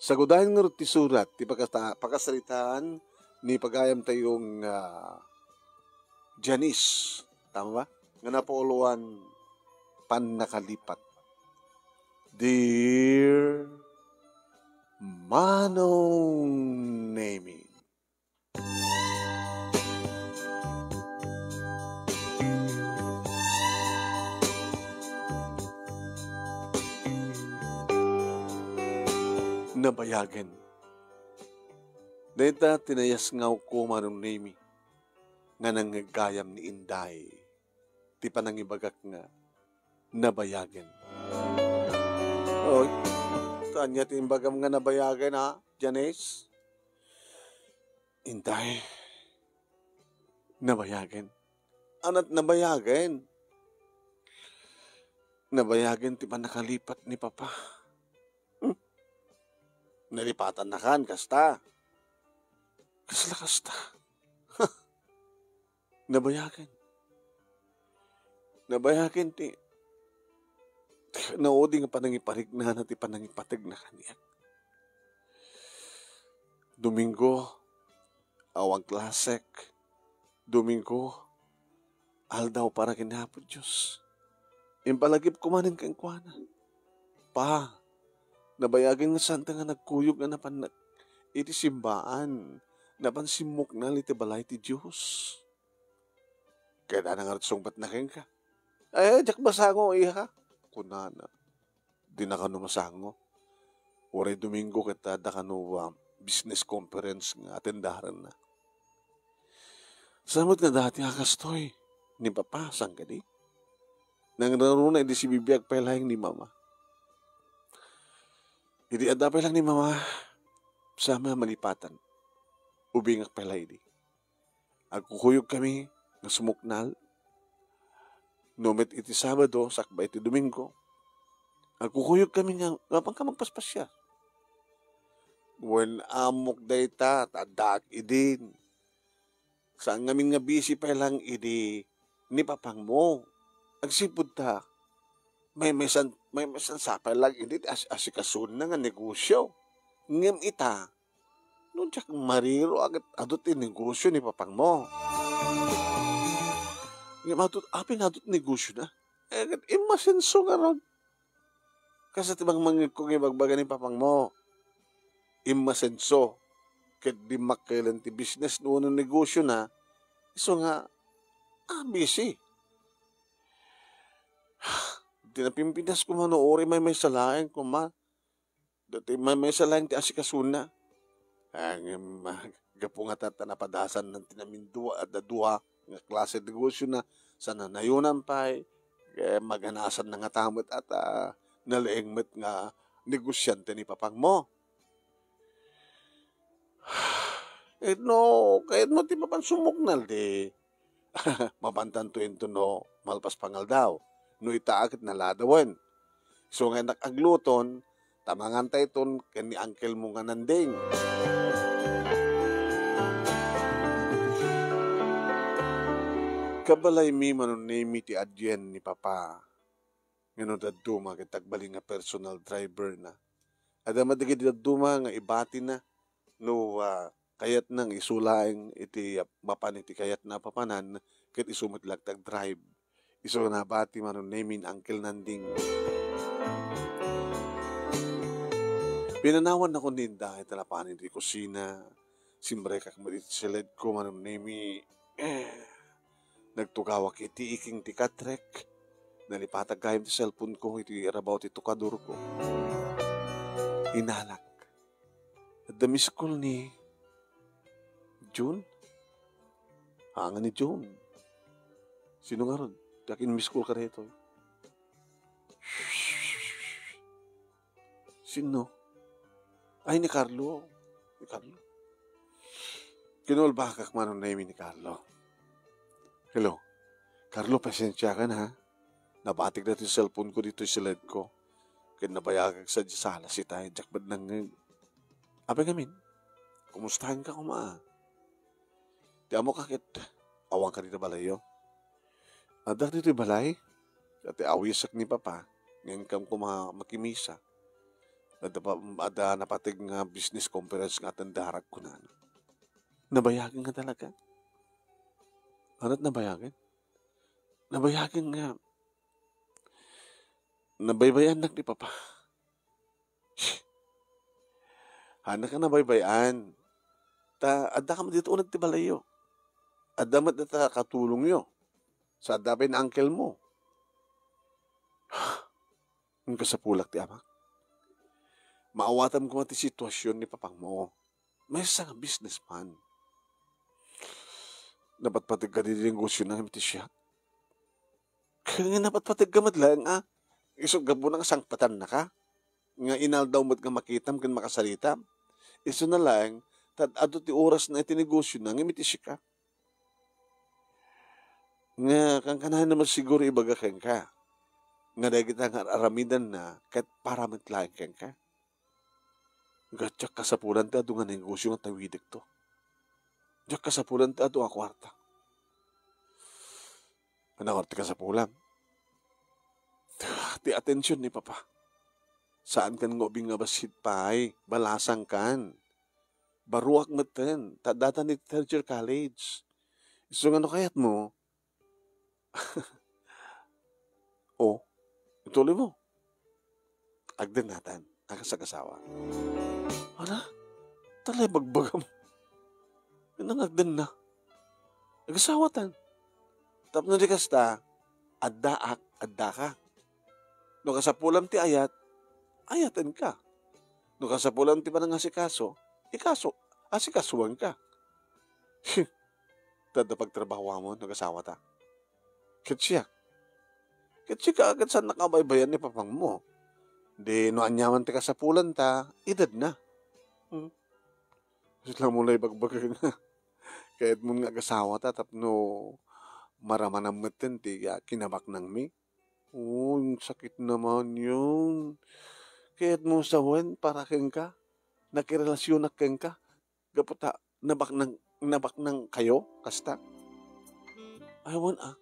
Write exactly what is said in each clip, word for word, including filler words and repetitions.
Sagudayen ngarud ti surat ti pakata-, pakasaritaan ni pagayamtayo nga Janice. Tama ba? Nga napauluan pannakalipat. Dear Manong Nemi. Nabayagen. Dayta ti nayasngawko, Manong Nemi, nga nangngeggayam ni Inday ti panangibagak nga nabayagen. Oy, ania ti imbagam nga nabayagen, ha, Janice? Inday, nabayagen. Ania ti nabayagen? Nabayagen ti pannakalipat ni Papa. Hmm? Nalipatannakan, kasta. Kasla kasta. Nabayagen. Nabayagen ti naudi nga panangiparignana ti panangipateg na kaniak. Domingo, awan klasek. Domingo, aldaw para ken Apo Dios. Impalagipko manen kenkuana. Pa, nabayagen nga saanta nga nagkuyog nga napan iti simbaan, napan simmuknal iti balay ti Dios. Kayatna ngarud sungbatna kenka. Ay, diak masango, iha, kunana. Dina kano masango. Uray Domingo ket adda kano, ah, business conference nga atendaranna. Sa met nga dati a kastoy ni Papa, saan kadi? Nangraruna idi sibibiag pay laeng ni Mama. Idi adda pay laeng ni Mama, sa met malipatan. Ubingak pay laeng idi. Agkukuyogkami nga sumuknal. No met iti Sabado, sakbay iti Domingo, agkukuyogkami nga, nga mapanka magpaspasiar. Wen, ammok dayta, ta addaak idin. Saan ngamin nga busy pay laeng idi ni Papangmo. Agsipud ta, maymaysan, maymaysan sa pay laeng idi ti as-, asikasona nga negosyo. Ngem ita, no diak mariro, ket adu ti negosyo ni Papangmo. Ngem adu, apin adu ti negosiona? Eh, ket immasenso ngarud. Kasta ti mangmangngegko nga ibagbaga ni Papangmo. Immasenso. Ket dimmakkel ti business no, no negosiona. Isu nga, ah, busy. Ti napimpitas koma no, uray maymaysa laeng koma. Dati maymaysa laeng ti asikasona. Ah, ngem, ah, gapu nga ta, ta napadasan ti namindua, adda dua nga klase negosiona, sa nanayonan pay, eh, maganasan na ngata met a ta nalaing met nga negosiante ni Papangmo. Ket no, ket no ti mapan sumuknal di, mapantanto inton no malpas pangaldaw. No ita a ket naladawen. Isu nga innak agluton, ta mangantayton ken ni uncle mo nga Nanding. Kabalaymi, Manong Nemi, ti adien ni Papa. Ngem no dadduma ket agbalin nga personal driver na. Adda met dagiti dadduma nga ibatina no, ah, kayatna nga isu laeng iti, ah, mapan iti kayatna a papanan, ket isu met la ti agdrive. Isu nga nabati, Manong Nemi, ni Uncle Nanding. Pinanawannakon ni Inday ta napan iti kusina. Simrekak met iti siledko, Manong Nemi. Eh, nagtugawak iti iking ti katrek. Nalipatak gayam ti cellphone ko iti rabaw ti tukadorko. Inalak. Adda miss call ni June? Haan nga ni June. Sino ngarud? Diak in-miss call kadaytoy. Sino? Ay, ni Carlo. Ni Carlo. Kinulbakak, Manong Nemi, ni Carlo. Hello. Carlo, pasensiakan, ha? Nabatik daytoy cellphone ko ditoy siledko. Ket nabayagak sadiay sala, sitayo, diak met nangngeg. Apay ngamin? Kumustaenka koma? Ti ammoka ket, awanka ditoy balayyo? Adda ditoy balay? Ket awisak ni Papa, ngem inkam koma makimisa. Adda pa, adda napateg nga business conference nga atenderek, kunana. Nabayagen nga talaga. Ania ti nabayagen? Nabayagen nga nabaybay-annak ni Papa. Haanka nabaybay-an. Ta adda ka met ditoy uneg ti balayyo. Adda met data katulongyo. Sa adda pay ni uncle mo. Ngem kasapulak ti amak. Maawatam koma ti situasion ni papangmo. Maysa nga businessman. Napatpategka ti negosiona ngem iti siak. Ket napatpategka met laeng a. Isu gapuna nga sangpetannaka. Nga inaldaw met nga makitam ken makasaritam. Isuna laeng, ta adu ti orasna iti negosiona ngem iti sika. Nga kankanayon met siguro ibaga kenka. Nga dagita nga ar-aramidenna ket para met laeng kenka. Nga diak kasapulan ti adu nga negosio nga tawidekto. Diak kasapulan ti adu nga kuarta. Ania ngarud ti kasapulam? Ti atension ni Papa. Saankan nga ubing nga bassit pay, balasangkan. Baruak metten, ta addatan iti third year college. Isu nga no kayatmo, o, ituloy mo. Agdennatan, a kas agasawa. Ania? Talaga bagbagam. Ania nga agdenna? Agasawatan. Tapno di kasta, addaak, addaka. No kasapulam ti ayat, ayatenka. No kasapulam ti panangasikaso, ikaso, asikasuenka. Ta adda pagtrabahoamon, no agasawata. Ket siak. Ket sika, ket saannak a baybayan ni papangmo. Di no aniaman ti kasapulanta, idadna. Hmm. Kasla mo la ibagbaga nga kayatmon nga agasawata tapno maramanam metten ti, ah, kinabaknangmi. Oh, sakit naman yun. Kayatmo sawen para kenka? Nakirelasionak kenka? Gapu ta nabaknang, nabaknang kayo, kasta? Ay, wen a.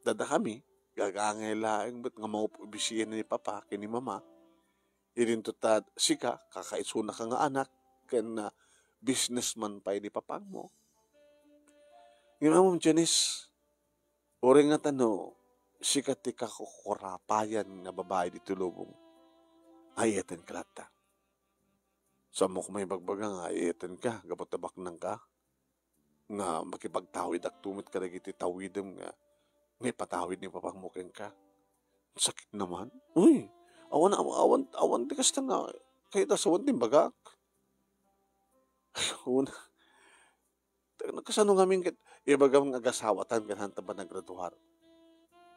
Dadakami, gagangay laeng met nga maup-, ibisiyan ni Papa ken ni Mama. Idinto ta sika, kakaisunak nga anak, ken, ah, businessman pay ni papangmo. Ngem ammom, Janice, uray ngata no sika ti kakukurapayan nga babai ditoy lubong, ay-ayatenka latta. Saanmo koma ibagbaga nga ay-ayatenka gapu ta baknangka? Nga makipagtawidakto met kadagiti tawidem nga, nga ipatawid ni papangmo kenka. Sakit naman. Uy, awan, awan, awan ti kasta nga, kayat a sawen ti imbagak. Una, kasano ngamin ket ibagam nga agasawatan ken haantan pay naggraduar?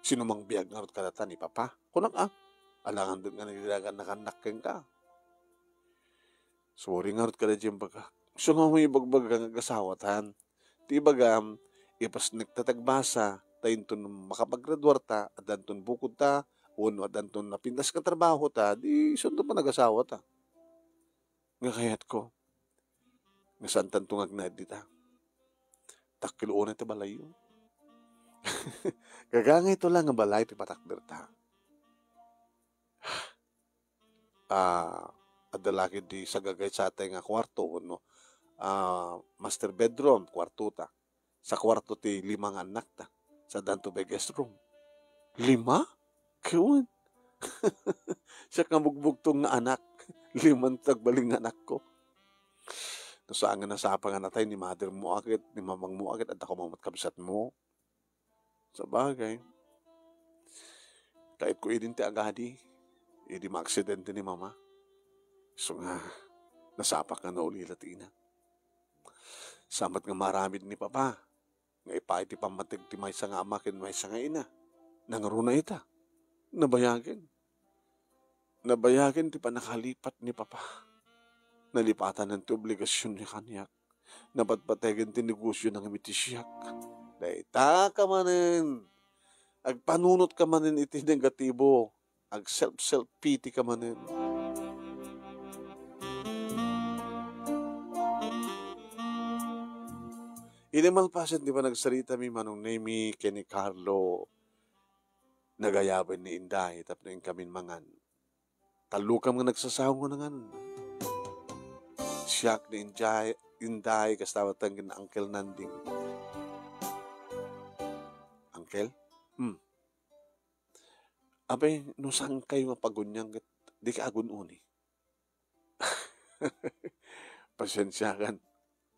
Sinumang biag ngarud kadata ni Papa? Kunak a, alangan met nga nagdaganakannak kenka. Sorry ngarud kadagidiay imbagak. Isu nga ammom ibagbaga nga agasawatan. Ti ibagam, ipasnekta ti agbasa, ta inton makapaggraduarta, addanton bukodta, wenno addanton napintas nga trabahota, di isunto panagasawata. Nga kayatko, nga saantanto nga agnaed dita. Dakkel unay ti balayyo. Gagangayto la nga balay ti patakderta. Ah, adda la ketdi sagagaysatay nga kuarto wenno, ah, master bedroom, kuartota. Sa kuarto ti lima nga annakta. Sa danto pay guest room. Lima? Wen. Siak nga bugbugtong nga anak. Liman ti agbalin nga anakko. No saan nga nasapa nga natay ni mother mo a ket, ni mamang mo a ket, adda koma met kabsat mo. Sabagay, kayatko idin ti agadi, idi maaksidente ni Mama. Isu nga, nasapak nga naulila ti ina. Sa met nga maaramid ni Papa, nga ipaay ti pammateg ti maysa nga ama ken maysa nga ina. Nangruna ita. Nabayagen. Nabayagen ti pannakalipat ni Papa. Nalipatanen ti obligasionna kaniak. Napatpategen ti negosiona ngem iti siak. Dayta ka manen. Agpanunot ka manen iti negatibo. Ag self-self pity ka manen. Idi malpasen ti panagsaritami, Manong Nemy ken ni Carlo, nagayaben ni Inday tapno inkamin mangan. Tallokam nga nagsasaw ngunangan. Siak ni Inday, Inday, kasta met ken Uncle Nanding. Uncle? Hmm. Apay, no saan kayo nga pagunian ket dika agun-uni? Pasensiakan,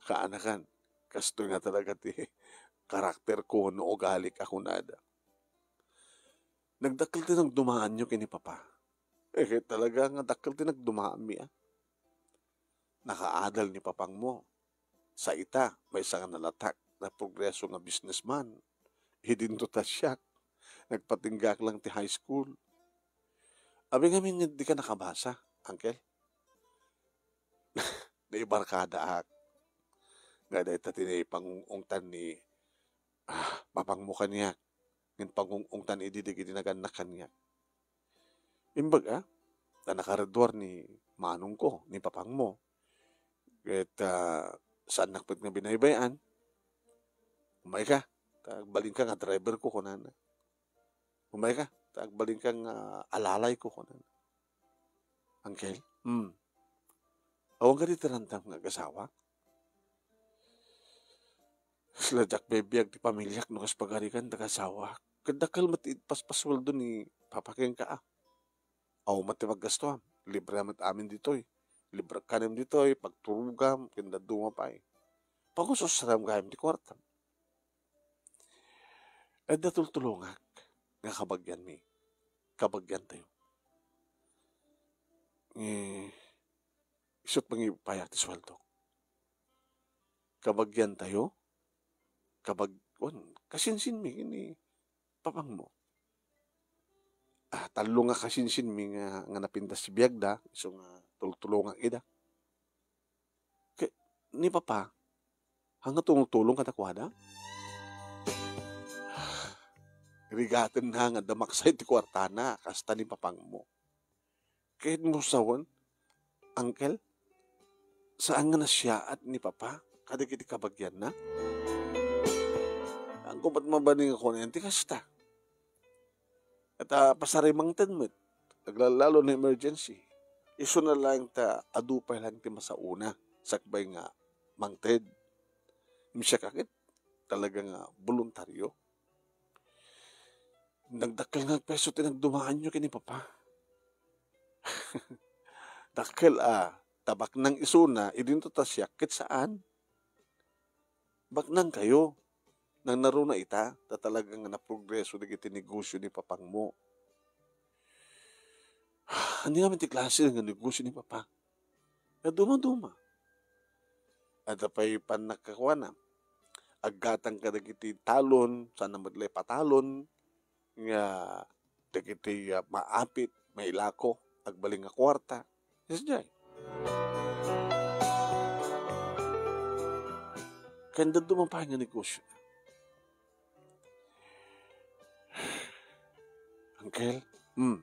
kaanakan. Kastoy nga talaga ti karakterko wenno ugalik a kunada. Nagdakkel ti nagdumaanyo ken ni Papa. Eh, ket talaga nga dakkel ti nagdumaanmi, a. Nakaadal ni Papangmo. Sa ita, maysa nga nalatak, naprogreso nga businessman. Idinto ta siak. Nagpatinggaak lang ti high school. Abi ngamin nga dika nakabasa, Uncle? Naibarkadaak. Nga dayta ti naipangung-ungtan ni, ah, Papangmo kaniak. Ngem pangung-ungtan idi dagiti nagannak kaniak. Imbag, a, ta nakareduar ni manongko, ni Papangmo. Ket, ah, saannak met nga binaybay-an. "Umayka, ta agbalinka nga driverko," kunana. "Umayka, ta agbalinka nga alalayko," kunana. Uncle? Hmm. Awan kadi ti randam nga agasawak? Sla diak bibiag ti pamiliak no kas pagarigan dagiti asawak. Ket dakkel met ti paspasueldo ni Papa kenka, a. Awan met ti paggastuam. Libre met amin ditoy. Libre kanem ditoy, pagturogam, ken dadduma pay. Pangususram gayam ti kuartam. Adda tultulongak nga kabagianmi. Kabagiantayo. Eh, isut' mangipayak ti sueldo. Kabagiantayo? Kabag-, wan, kasinsinmi ken ni Papangmo. Ah, tallo nga kasinsinmi nga, nga napintas ti biagda, isu nga tultulongak ida. Ket ni Papa, haan nga tumultulong kadakuada? Rigatenna nga adda maksay ti kuartana, kasta ni Papangmo. Ket mo sawen, Uncle, saan nga nasiaat ni Papa kadagiti kabagianna? Haanko met mabalin nga kunen ti kasta. Ket, ah, pasarimangten met, aglallalo no emergency. Isuna laeng ta adu pay laeng ti masaona sakbay nga mangted. Ngem siak ket talaga nga boluntario. Nagdakkel nga agpeso ti nagdumaanyo ken ni Papa. Dakkel a, ta baknang isuna, idinto ta siak ket saan. Baknangkayo. Nangnaruna ita, ta talaga nga naprogreso dagiti negosio ni Papangmo. Ania ngamin ti klase nga negosio ni Papa? Nga dumaduma. Adda pay pannakakuana. Aggatang kadagiti talon, saan met la ipatalon, nga dagiti, ah, maapit, mailako, agbalin nga kuarta. Yes, jay. Ken dadduma pay nga negosio. Uncle? Hmm.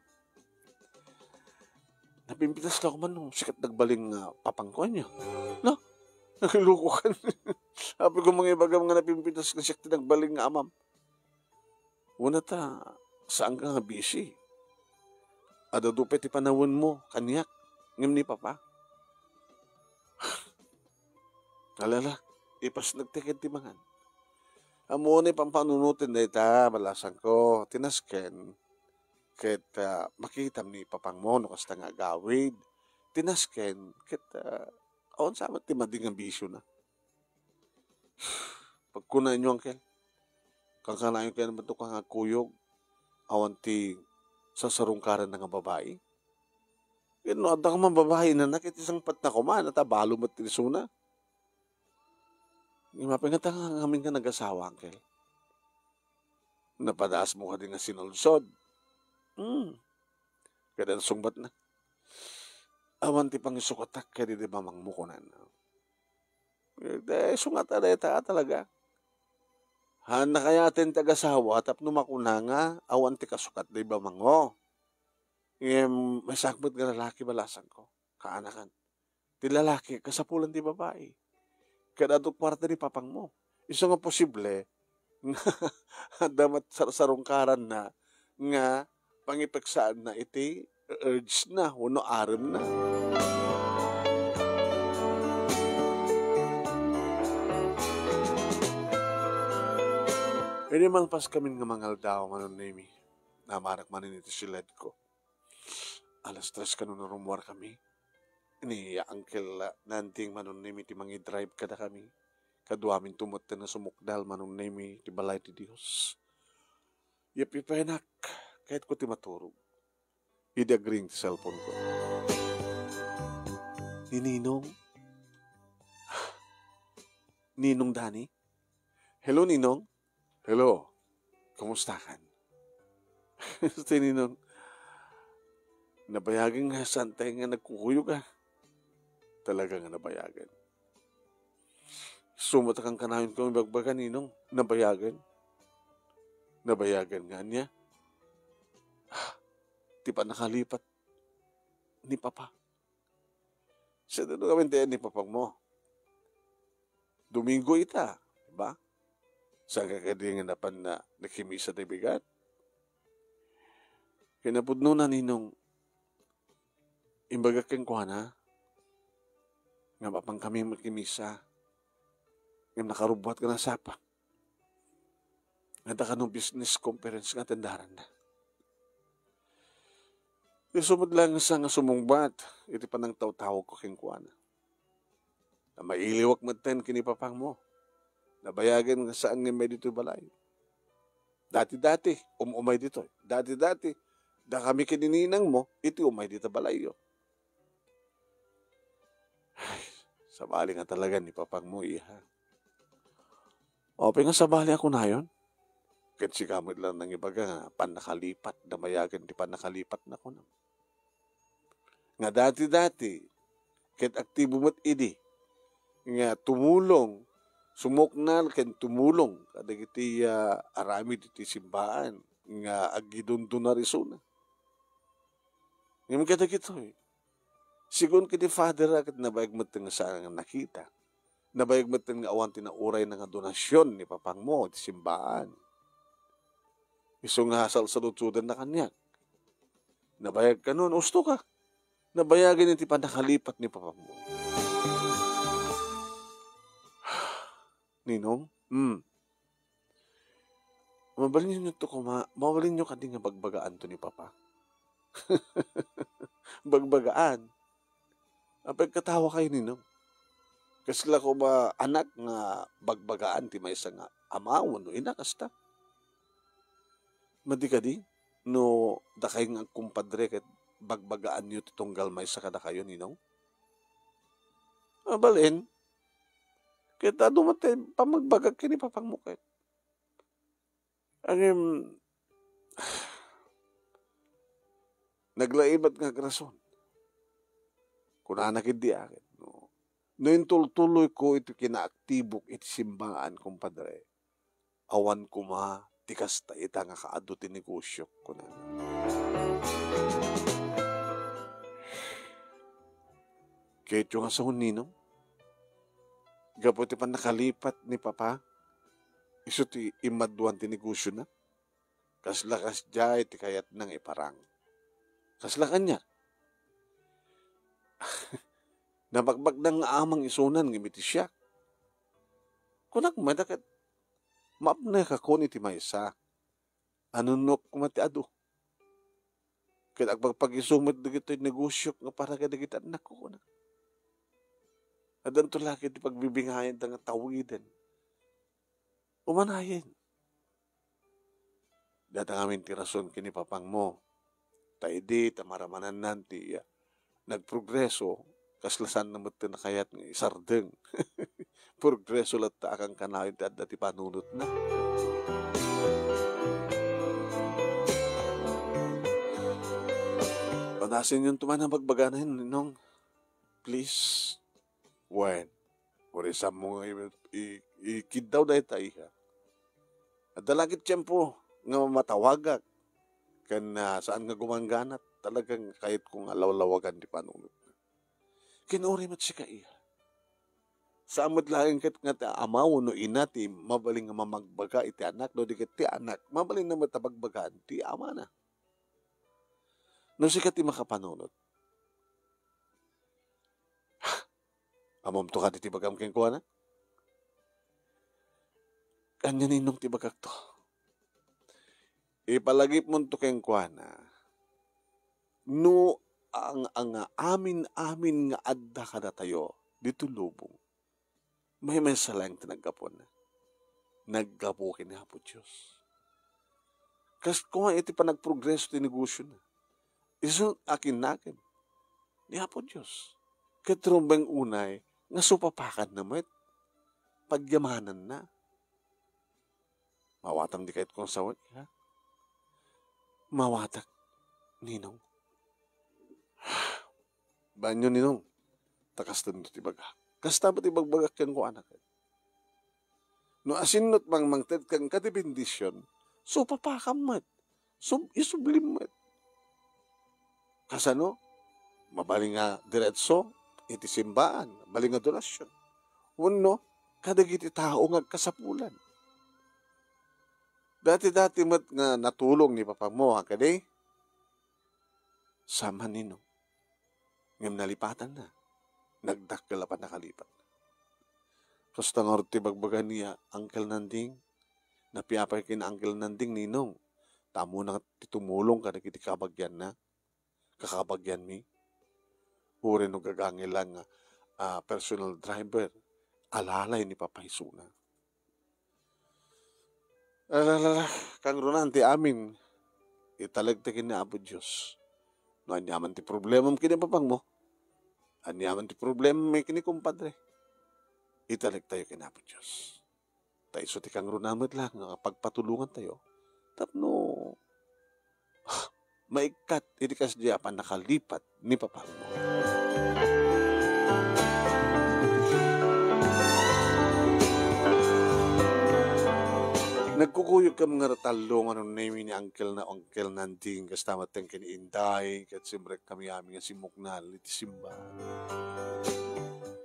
Napimpitas ka man no sikat nagbalin nga papangko, ania? No? Nagloko ka. Apay ko mangibagam nga napimpitas nga siak ti nagbalin nga amam. Una ta, saan ka nga busy? Adda pay ti panawenmo kaniak, ngem ni Papa. Alala, ipasnagtek ti mangan. Ammom ni pampanunoten dayta, balasangko, ti nasken, ket, ah, makitam ni Papangmo no kasta nga agawid. Ti nasken, ket, ah, awan sa met ti madi nga bisiona. Pagkunaenyo, Uncle, kankanayon kaya naman to kang agkuyog, awan ti sasarungkaranna nga babai. Ket no adda ka man babai, inana, ket isangpatna koma, ta balo met ti isuna. Ngem apay ngata ngamin nga nagasawa, Uncle? Napadaasmo kadi nga sinulsod? Hmm. Ket nagsungbatna. Awan ti pangisukatak kadi di mamangmo, kunana. Eh, isu ngata dayta talaga. Haan nakayaten ti agasawa tapno makuna nga awan ti kasukat dayta mamangmo. Ngem maysak met nga lalaki, balasangko, kaanakan. Ti lalaki, kasapulan ti babai. Ket adu kuarta ni papangmo. Isu nga posible nga adda met sar-, sarungkaranna nga pangipeksaanna iti urge na wenno arem na. Idi malpas kamin nga mangaldaw, Manong Nemi, namanak manen iti siledko. Alas tres kano nga rummuar kami. Ni Uncle, ah, Nanding, Manong Nemi, ti mangidrive kadakami. Kaduaminto met nga sumukdal, Manong Nemi, ti balay ti Dios. Yapipayanak, kayatko ti maturog. Idi agring ti cellphone ko. Ni Ninong? Ninong Dani? Hello, Ninong? Hello. Kumusta kan? Ti Ninong, nabayagen nga saan tayo nga nagkukuyog, ah. Talaga nga nabayagen. Sumatakan kanayon ko ibagbaga, Ninong. Nabayagen. Nabayagen nga niya. Ah, ti pannakalipat ni Papa. Sa dano kami tayo ni Papang mo. Domingo ita, di ba? Saan ka kadi nga napan na nakimisa ti bigat? Kinapudno na, Ninong, imbaga kenkuana nga mapan kami makimisa. Ngem nakarubbuat ka na sapa. Adda kano business conference nga atendaranna. Isu met laeng sa nga sumungbat iti panangtawtawag ko kenkuana. Namailiwak metten ken ni Papang mo. Nabayagen nga saan nga immay ditoy balay. Dati-dati, um-umay ditoy. Dati-dati, dakami ken ni Ninang mo, iti umay dita balayyo. Ay, sabali nga talaga ni Papang mo, iha. Apay nga sabali a kunayon? Ket sika met lang nangibaga nga pannakalipat, nabayagen ti pannakalipat na kunam. Nga dati-dati, ket aktibo met idi nga tumulong, sumuknal ken tumulong kadagiti, ah, aramid iti simbaan nga agidundunar isuna. Ngem kadagitoy, sigun ken ni Father a ket nabayag met nga saan nga nakita. Nabayag met nga awan ti naurayna nga donasion ni Papang mo iti simbaan. Isu nga salsaludsodanna kaniak. Nabayag kano no usto ka. Nabayagen iti pannakalipat ni Papang mo. Ninong? Hmm. Mabalinyo to kuma-, mabalinyo kadi nga bagbagaanto ni Papa? Bagbagaan? Apay, katawa kayo, Ninong. Kasla kuma anak nga bagbagaan ti maysa nga ama wenno ina, kasta? Madi kadi no dakay nga agkumpadre ket bagbagaanyo ti tunggal maysa kadakayo, Ninong? Mabalin, ket adu met ti pammagbagak ken ni Papang mo ket. Ngem, naglaibat nga agrason. Kunana ketdi a ket, no, no intultuloyko iti kinaaktibok iti simbaan, kumpadre, awan koma ti kasta ita nga kaadu ti negosiok, kunana. Kayatyo nga saon, Ninong? Gapu ti pannakalipat ni Papa, isu ti immaduan ti negosiona. Kasla kasdiay ti kayatna nga iparang. Kasla kaniak. Nabakbaknang nga amang isunan ngem iti siak. Kunak met a ket mapnek a kun iti maysa. Anunok koma ti adu. Ket agpagpagisu met dagitoy negosiok nga para kadagiti annakko, kunak. Addanto la ket ti pagbibingayanda nga tawiden. Umanayen. Data ngamin ti rason ken ni Papang mo. Ta idi ta maramanannan ti, ah, nagprogreso, kasla saan na met ti nakayat nga isardeng. Progreso latta a kankanayon ti adda ti panunotna. Panasenyon to man a bagbagana, Ninong. Please. Wen, urisammo nga i-, i-, ikiddaw dayta, iha. Adda la ket tiempo nga matawagak ken, ah, saan nga gumangganat. Talagang kayatko nga lawlawagan ti panunot. Ken uray met sika, iha. Saan met laeng ket nga ti ama wenno ina ti mabalin nga mamagbaga iti anak, no di ket ti anak, mabalinna met a bagbagaan ti amana. No sika ti makapanunot, ammom to kadi ti bagam kenkuana? Ania, Ninong, ti bagakto? Ipalagipmonto kenkuana, no ang, ang amin-amin nga adda kadatayo ditoy lubong, maymaysa laeng ti naggapuanna. Naggapu ken Apo Dios. Kas kua iti panagprogreso ti negosiona, isu a kinnakem ni Apo Dios. Ket rumbeng unay nga supapakanna met, pagyamananna. Mawatam di kayat kong sawen, ha? Mawatak, Ninong. Banyo, Ninong. Ta kastoy ti bagak. Kasta met ti bagbagak kenkuana ket. No asinno ti mangted kenka ti bendision, supapakam met. Sub-, isublim met. Kasano? Mabalin nga diretso iti simbaan, mabalin nga donasyon. Wenno, kadagiti tao nga agkasapulan. Dati-dati met nga natulong ni papamo, ha, kadi? Saan man, Ninong. Ngem nalipatanna. Nagdakkel a pannakalipat. Kasta ngarud ti bagbaga ni Uncle Nanding. Napiapay ken Uncle Nanding, Ninong. Ta ammona ti tumulong kadagiti kabagianna, kakabagianmi. Uray no gagangelan nga, ah, personal driver, alalay ni Papa isuna. Alala, kangrunan ti amin, italek ta ken ni Apo Dios. No aniaman ti problemam ken ni papangmo, aniaman ti problemam ken ni kumpadre, italek tayo ken Apo Dios. Ta isu ti kangruna met la nga pagpatulongan tayo tapno maikkat iti kasdi a pannakalipat ni papangmo. Nagkukuyogkami nga tallo nga nunemi ni Uncle na, Uncle Nanding, kasta met ken ni Inday, ket simrek kami amin nga simmuknal iti simba.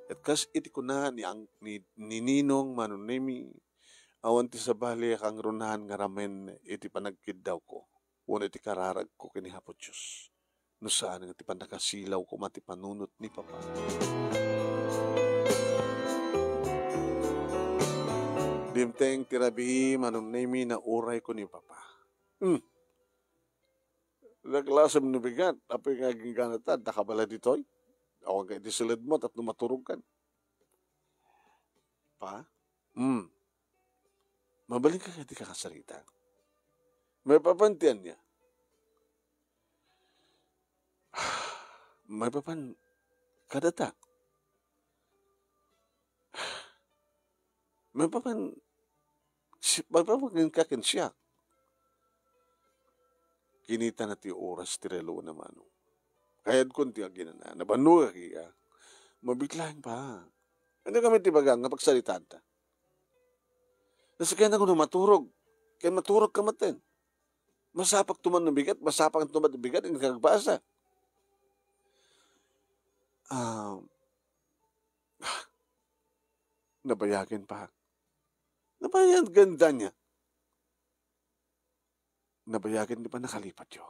Ket kas iti kuna ni Ang-, ni, ni Ninong Manunemi, awan ti sabali a kangrunan nga ramen iti panagkiddawko wenno iti kararagko ken ni Apo Dios, no saan nga ti pannakasilaw koma ti panunot ni Papa. Dimteng ti rabii, Manunemi, naurayko ni Papa. Hmm. Naklasem no bigat, apay nga agingganata, adda ka bala ditoy? Awan ka iti siledmo, tapno maturogkan. Pa? Hmm. Mabalin ka kadi kakasarita? Maipapan ti ania? Maipapan kadata. Maipapan, si-, maipapan ka ken siak. Kinitana ti oras ti relona, Manong. Kayatko ti aginana. Nabanno ka, kaya. Mabiit laeng, Pa. Ania kami ti baga nga pagsaritaanta? Nasiken ako no maturog. Ken maturog ka maten. Masapakto man no bigat, masapakto man no bigat, inka agbasa. Ah, nabayagen, Pa. Nabayagen, Danya. Nabayagen ti pannakalipatyo.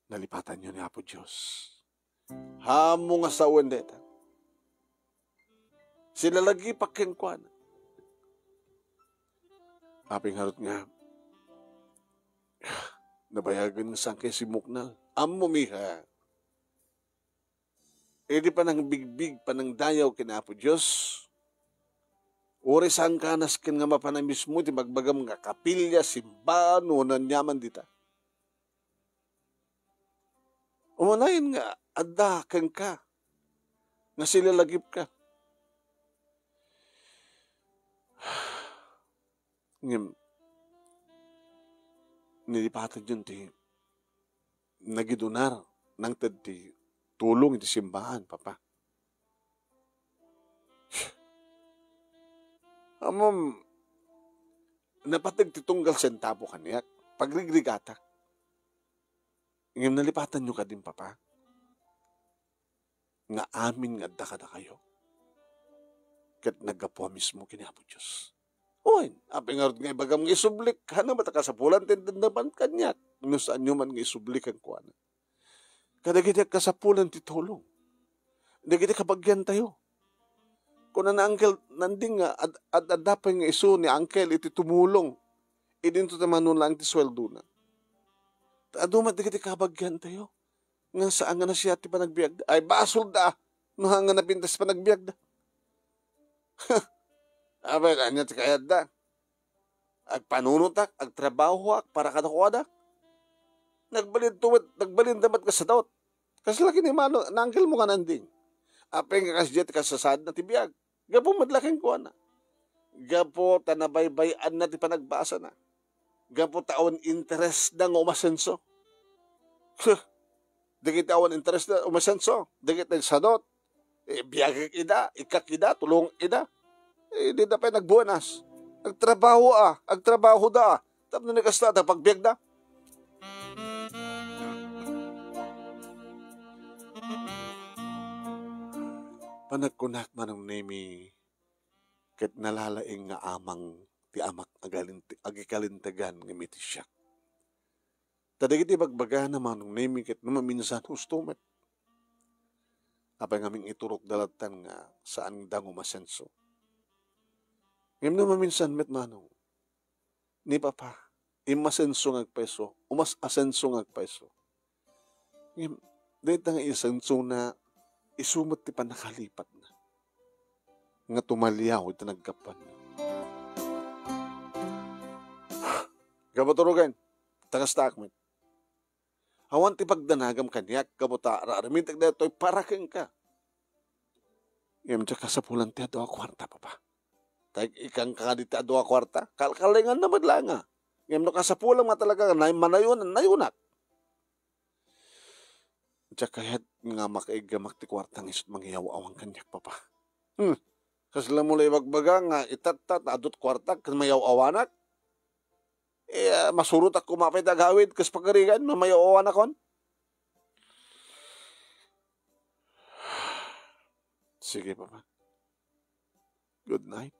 Nalipatanyo ni Apo Dios. Ammo nga sawen dayta. Silalagipak kenkuana. Apay ngarud nga, nabayagen nga saan kay simmuknal. Ammo, miha. Idi panangbigbig, panangdayaw ken Apo Dios, uray saanka nasken nga mapan a mismo ti bagbagam nga kapilya, simbaan, wenno aniaman dita. Umanayen nga adda kenka, nga silalagipka. Ngem, nalipatanyon ti nagidunar, nangted ti tulong iti simbaan, Papa. Ammom, napateg ti tunggal sentabo kaniak, pagrigrigatak. Ngem nalipatanyo kadin, Papa, nga amin nga adda kadakayo ket naggapu a mismo ken Apo Dios. Wen, apay ngarud nga ibagam nga isublik, haan met a kasapulan ti dandaman kaniak? no saanyo man nga isubli kenkuana. Kadagiti agkasapulan ti tulong. Dagiti kabagiantayo. Kuna ni Uncle Nanding nga ad-, ad-, adda pay nga isu ni Uncle iti tumulong. Idinto ta mano laeng ti suweldona. Ta adu met dagiti kabagiantayo. Nga saan nga nasiat ti panagbiagda. Ay, basolda. No, haan nga napintas panagbiagda. Apay, ania ti kayatda? Agpanunotak, agtrabahoak para kadakuada. Nagbalinto met, nagbalinda met nga sadot. Kasla kinimano, ni Uncle mo nga Nanding. Apay nga kasdiay ti kasasaadna ti biag. Gapu met la kenkuana. Gapu ta nabaybay-anna ti panagbasana. Gapu ta awan interesda nga umasenso. Dagiti awan interesda umasenso, dagiti sadot. Eh, biagek ida, ikkak ida, tulongek ida. Eh, dida pay nagbuenas. Agtrabaho a, agtrabaho da. Tapno ni kasta, ta pagbiagda. Panagkunak, Manong Nemi, ket nalalaing nga amang ti amak agalinte-, agikalintegan ngem iti siak. Ta dagiti bagbagana, Manong Nemi, ket no maminsan husto met. Apay ngamin iturok da lattan nga saan da nga umasenso. Ngem no maminsan met, Manong, ni Papa, immasenso nga agpayso, umas-asenso nga agpayso. Ngem, dayta nga isensona, isu met ti pannakalipatna nga tumaliaw iti naggapuanna. Gapu turogen, ta kastaak met. Awan ti pagdanagam kaniak, gapu ta ar-aramitek daytoy para kenka. Ngem diak kasapulan ti adu a kuarta, Papa. Ta ik-, ikkanka kadi ti adu a kuarta, kalkalinganna met la nga. Ngem no kasapulam nga talaga, nay-, manayon, nayonak. Diak kayat nga makaigamak ti kuarta nga isu't mangiyaw-awan kaniak, Papa. Hmm. Kasla mo la ibagbaga nga itatta ta adu't kuartak ken mayaw-awanak? Eh, ah, masurotak koma pay ti agawid kas pagarigan no mayaw-awanakon? Sige, Papa. Good night.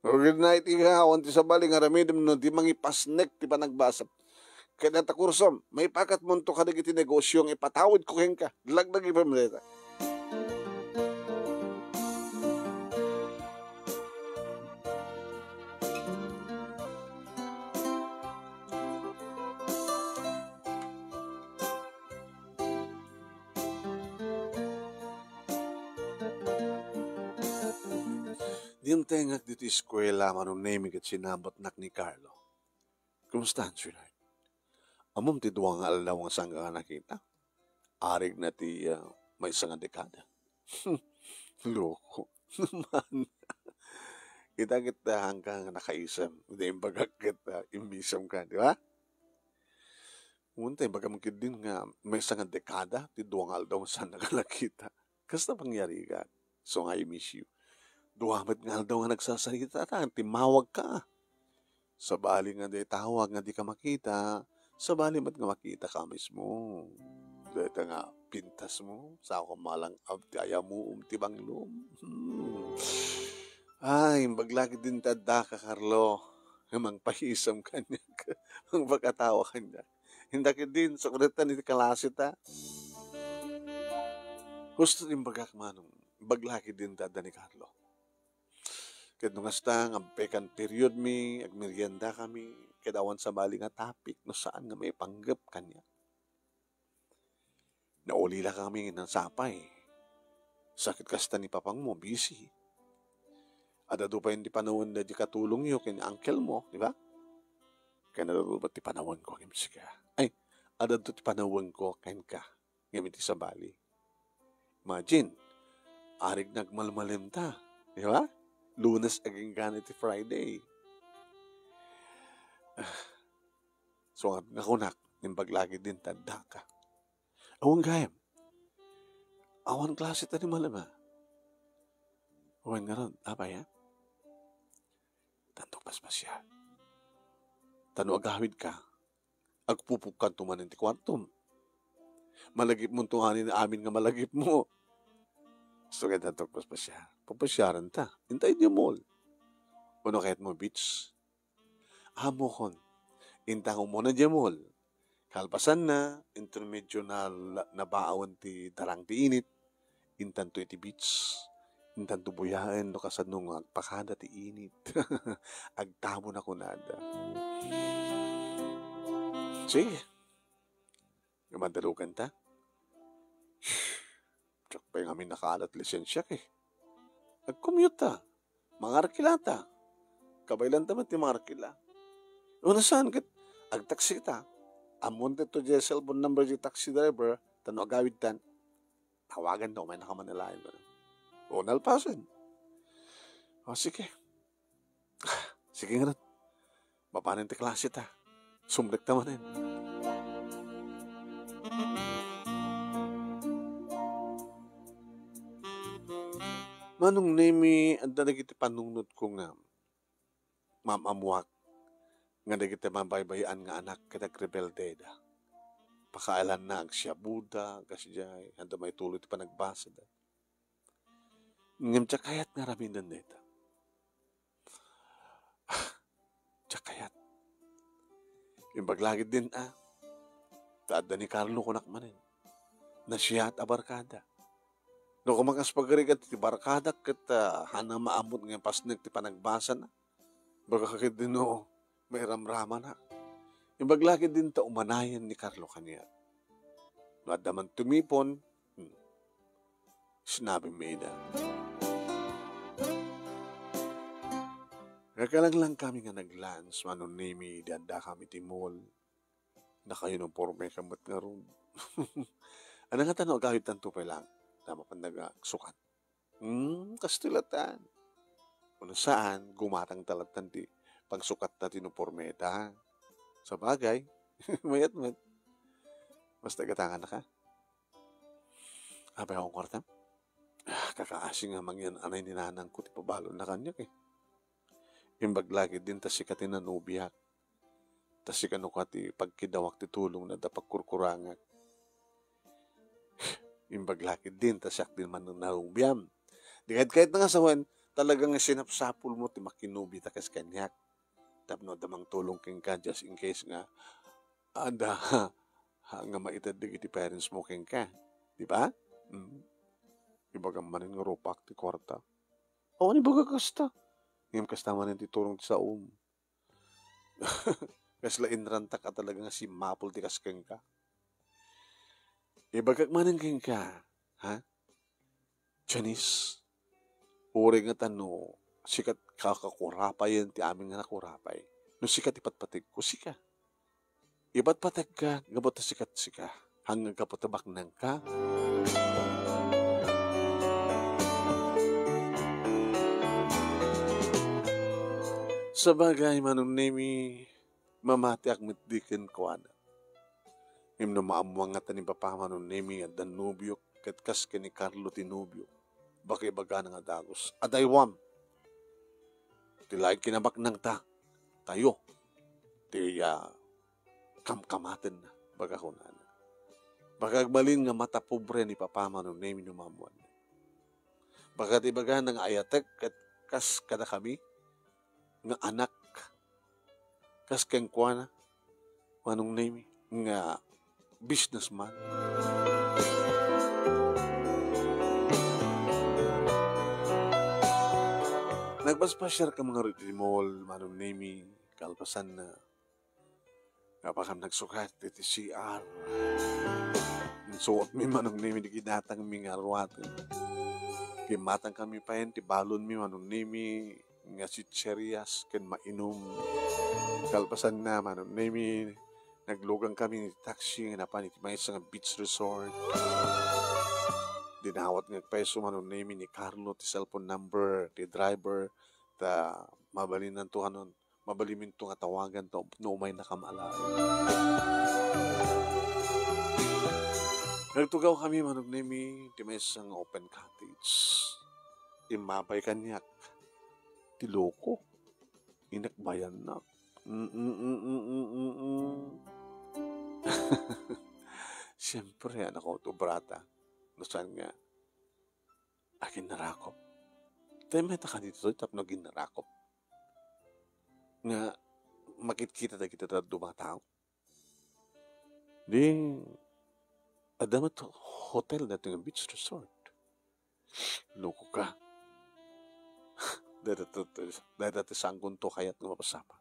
O, good night, ika. Awan ti sabali nga aramidem no di mangipasnek ti panagbasam. Ket dayta kursom, maipakatmonto kadagiti negosio nga ipatawidko kenka. Laglagipen dayta. Dimtengak ditoy eskuela, Manong Nemi, ket sinabutnak ni Carlo. Kumusta, sweetheart? Ammom ti dua nga aldaw nga saanka nga nakita? Arigna ti, ah, maysa nga dekada. Loko. Naman. Kita ket, ah, haanka nga nakaisem. Iti imbagak ket, ah, immisemka, di ba? Wen ta ibagam ketdin nga maysa nga dekada ti dua nga aldaw nga saannaka nakita. Kasta pangyarigan. So, I miss you. Dua met nga aldaw nga nagsasaritata, timmawagka. Sabali nga dayta tawag nga dika makita, sabali met nga makitaka mismo. Dayta nga pintasmo, sao ka malang-ab ti ayamoom ti banglom. Hmm. Ay, imbag la ketdin ti addaka, Carlo. Mangpaisem kaniak. Mangpakatawa kaniak. Inta ketdin, sukretan iti kalasita. Husto ti imbagak, Manong. Imbag la ketdin ti adda ni Carlo. Ket no kasta nga vacant period mi, agmerienda kami, ket awan sabali nga topic no saan nga maipanggep kaniak. Naulila kami nga sapay. Sa ket kasta ni papangmo, busy. Adda adu pay ti panawen daydi katulongyo ken uncle mo, di ba? Ken adda adu pay ti panawenko ken sika. Ay, adda adu ti panawenko kenka. Ngem iti sabali. Imagine, arig nagmalmalemta, di ba? Lunes agingga iti Friday. Ah, so, nga kunak, imbag la ketdin ti addaka. Awan gayam. Awan klase ti animal, ama. Awan ngarud, apay, ha? Tanto paspasiar. Ta no agawidka, agpupukkanto manen ti kuartom. Malagipmonto ngamin amin nga malagipmo. Gusto nga tanto paspasiar. Papasiarenta. Inta idiay mall. Wenno kayatmo beach. Amokon. Inta umuna idiay mall. Kalpasanna, inton medyo na-, nabaawen ti darang ti init, intanto iti beach, intanto buyaen no kasano nga agpakada ti init. Agtamon a kunada. Sige, nga madalukanta. Diak pay ngamin nakaada ti lisensiak, eh. Ag-commute ta. Mangarkilata. Kabaylanta met ti mangarkila. No saan ket agtaksita. Ammonta to diay cellphone number ti taxi driver, ta no agawidtan, tawagan ta, umay nakamanalayan ko na. O, nalpasen. O, sige. Sige ngarud. Mapanen ti klase ta. Sumrekta manen. Manong Nemi, adda dagiti panungnotko nga maam-ammoak nga dagiti mabaybay-an nga anak ket agrebeldeda. Pakaalanna, agsiabuda, kasdiay, adda maituloy ti panagbasada. Ngem diak kayat nga aramiden dayta. Diak kayat. Imbag la ketdin a, ta adda ni Carlo kunak manen. Nasiat a barkada. No, kumakas pagarigan ti barkadak ket, ah, haanna maammot nga ipasnek ti panagbasana. Baga ketdin no, mairamramanak. Imbag la ketdin ta umanayen ni Carlo kaniak. No adda man tumipon, hmm, sinabi mi ida. Nagkalanglangkami nga nag-lunch, Manong Nemi, idi addakami iti mall. Naka-uniformeka met ngarud. Ania ngata no agawidtanto pay laeng? Ta mapan nagsukat. Hmm, kastoy latan. Wenno saan, gumatangta latan ti pagsukatta ti uniformeta. Sabagay, mayat met. Basta igatangannaka. Apay, a, kuartam? Ah, kakaasi nga mangyan-anay ni nanangko ti pabalonna kaniak, eh. Imbag la ketdin ta sika ti nanobiak. Ta sika no kua ti pagkidawak ti tulongna da pagkurkurangak. Imbag la ketdin ta siak ti man-, nanobiam. Di kayat-kayatna nga sawen, talaga nga sinapsapulmo ti makinobita kas kaniak. Tapno adda mangtulong kenka, just in case nga adda, ha, nga maited dagiti parents mo kenka. Di ba? Mm. Ibagam manen nga rupak ti kuarta. Awan ibaga kasta. Ngem kasta manen ti tulong ti saom. Kasla inrantak a talaga nga simmapul ti kas kenka. Ibagak manen kenka, ha? Janice, uray ngata no sika ti kakakurapayen ti amin nga nakurapay. No sika ti patpategko, sika. Ipatpategka, gapu ta sika ti sika. Haan nga gapu ta baknangka. Sabagay, Manong Nemi, mamatiak met di kenkuana. Ngem no maammoan ngata ni Papa Manong Nemi nga adda nobiok, ket kas ken ni Carlo ti nobiok, baka ibagana nga dagus, adaywam. Ti laeng kinabaknangta, tayo, ti, ah, kamkamatenna, baga kunana. Baka agbalin nga matapobre ni Papa Manong Nemi no maammoanna. Baka ti ibagana nga ayatek ket kas kadakami nga anak, kas kenkuana, Manong Nemi, nga businessman. Nagpaspasiarkami ngarud iti mall, Manong Nemi, kalpasanna, apay, kam nagsukat iti C R. Insuotmi, Manong Nemi, di ginatangmi nga aruaten. Gimmatangkami payen ti balonmi, Manong Nemi, nga chicherias ken mainum. Kalpasanna, Manong Nemi, naglugangkami iti taxi nga napan iti maysa nga beach resort. Dinawat nga agpayso, Manong Nemi, ni Carlo ti cellphone number ti driver, ta mabalinnanto, ano, mabalinminto nga tawagan ta no umaynaka nga alaen. Nagtugawkami, Manong Nemi, ti maysa nga open cottage. Immabay kaniak ti loko. Inakbayannak. Mm, mm, mm, mm, mm, mm. Siempre, anak ko, obrata. No saan nga, aginnarakop. Tay met a kanito tapno aginnarakop. Nga makitkita dagiti dadduma a tao. Di, adda met hotel daytoy nga beach resort. Loko ka. Dayta, dayta ti saankonto a kayat nga mapasamak.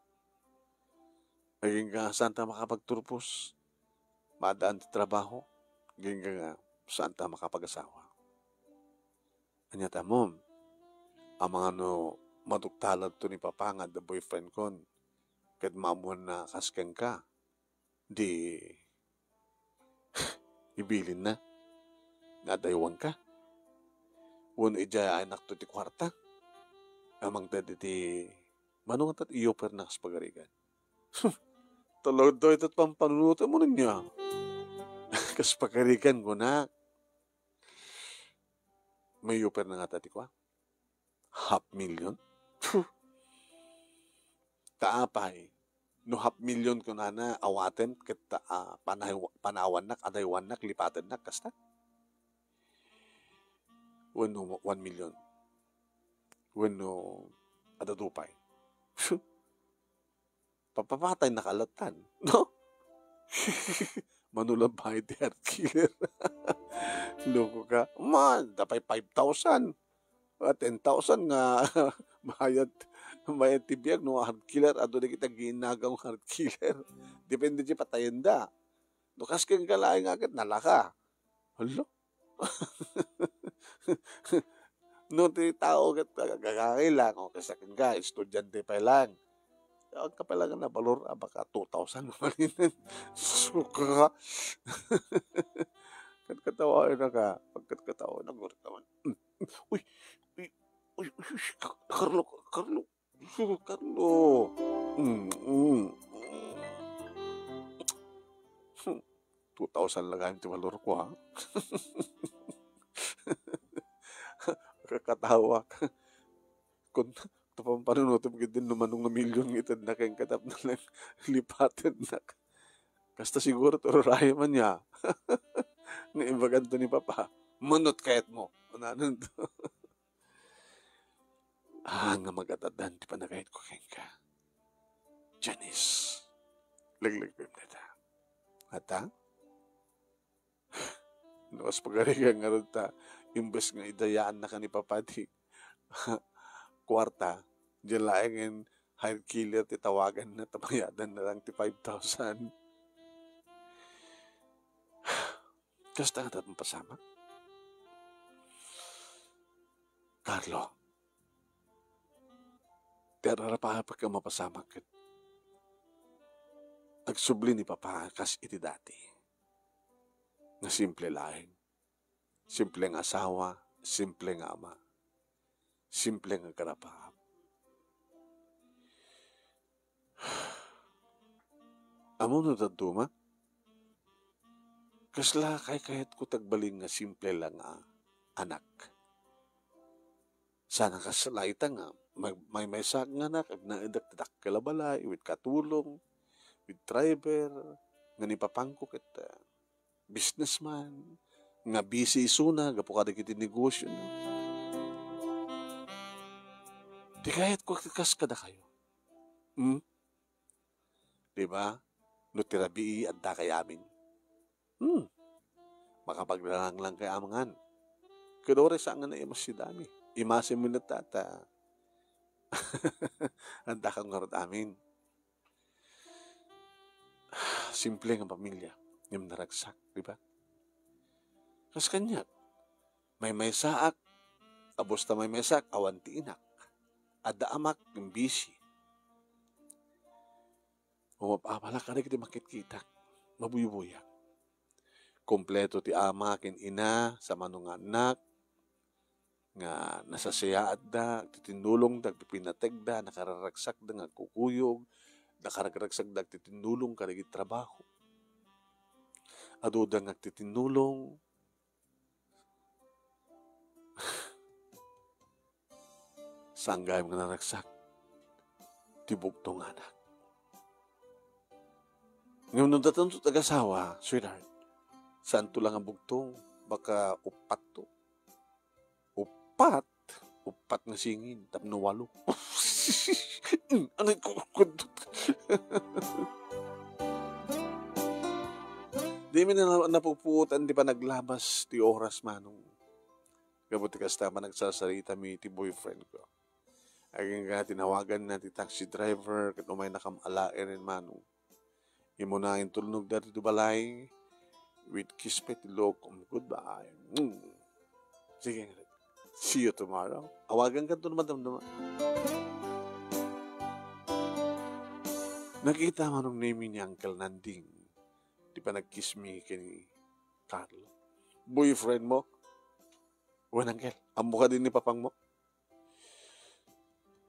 Agingga nga saanta makapagturpos, maadaan ti trabaho, agingga nga saanta makapagasawa. Ania ti ammom, amangan no maduktalanto ni Papa nga adda boyfriendkon, ket maammoanna kas kenka, di ibilinna nga adaywanka. Wenno idiay ayannakto ti kuarta. Amangan dagiti mano nga tat i-offerna kas pagarigan. Talaga dayta ti pampanunotem mo niya. Kas pagarigan, kunak. May-offerna ngata ti kua? Half million? Puh. Ta apay, no half million kunana, awatem ket, ah, panay-, panawannak, adaywannak, lipatennak, kasta? Wenno one million? Wenno adda dupay? Puh. Papapatay na kalatan, no? Mano la bayad ti heart killer? Loko ka. Ma, dapay five thousand. Ah, ten thousand nga bayad, bayad ti biag no heart killer. Adu dagiti aginnagaw nga heart killer. Depende ti patayenda. No kas kenka laeng nga ket nalaka. Hala? No ti tao ket gagangay lang, o kasta kenka, estudyante pay lang. Ang kapailangan na balor, ah, baka two thousand mabalinen. Suka ka. Katkatawaenna ka. Pagkatkatawaenna, gurit naman. Uy, uy, uy, uy, uy, Carlo, Carlo. Carlo. Mm, mm. Two thousand lang gayam ti balor ko, ha? Kakatawa. Kun, ta pampanunotem ketdi no mano nga million nga itedna kenka tapno lang lipatennak. Kasta siguro ti ururayo man ya. Nga imbaganto ni Papa, "Manot kayatmo." Kunananto. Ah, nga magadaddan ti panagayatko kenka, Janice. Laglag pay dayta. Ata? No, kas pagarigan ngarud ta, imbes nga idayaannaka ni Papa ti kuarta, diay laengen heart killer ti tawaganna, ta bayadanna lang ti five thousand. Kasta nga tat mapasamak? Carlo, ti ar-arapaapek a mapasamak ket agsubli ni Papa kas iti dati. Nga simple laeng. Simple nga asawa, simple nga ama, simple nga agarapaap. Ammom no dadduma? Kasla kaykayatko ti agbalin nga simple lang a anak. Sana kasla ita nga may-, maymaysaak nga anak, agnaedak ti dakkel a balay, with katulong, with driver, nga ni papangko ket, ah, businessman, nga busy isuna gapu kadagiti negosio na. Ti kayatko ti kas kadakayo. Hmm? Di ba? No ti rabii, adda kay amin. Hmm. Makapaglalanglangkay amangan. Ket uray saan nga naimas ti dami. Imasim met ta, ta. Adda ka ngarud amin. Simple nga pamilya. Ngem naragsak, di ba? Kas kaniak, maymaysaak, kabus ta maymaysaak, awan ti inak. Adda amak, ngem busy. Umapapalak kadagiti makitkitak. Mabuybuyak. Kompleto ti ama ken ina, sa mano nga annak, nga nasasayaatda, agtitinnulongda, agpipinategda, nakararagsakda nga agkukuyog, nakararagsakda agtitinnulong kadagiti trabaho. Aduda nga agtitinnulong, saan gayam nga naragsak ti bugtong nga anak. Ngem no datanto ti agasawa, sweetheart, saanto lang nga bugtong, baka uppat to. Uppat? Uppat nga singin, tapno walo. Anay ko, kudot. Dimi na napupuotan ti panaglabas ti oras, Manong. Gapu ti kasta, panagsasaritami ti boyfriend ko. Agingga tinawaganna ti taxi driver ket umaynakam alaen, Manong. Immuna intulnog daytoy balay with kiss pa ti look. Goodbye. Mm. Sige, see you tomorrow. Awaganka no madamdama. Nakita, Manong Nemy, ni Uncle Nanding ti panagkissmi ken ni Carlo. Boyfriend mo? Wen, Uncle, ammo kadi ni papang mo?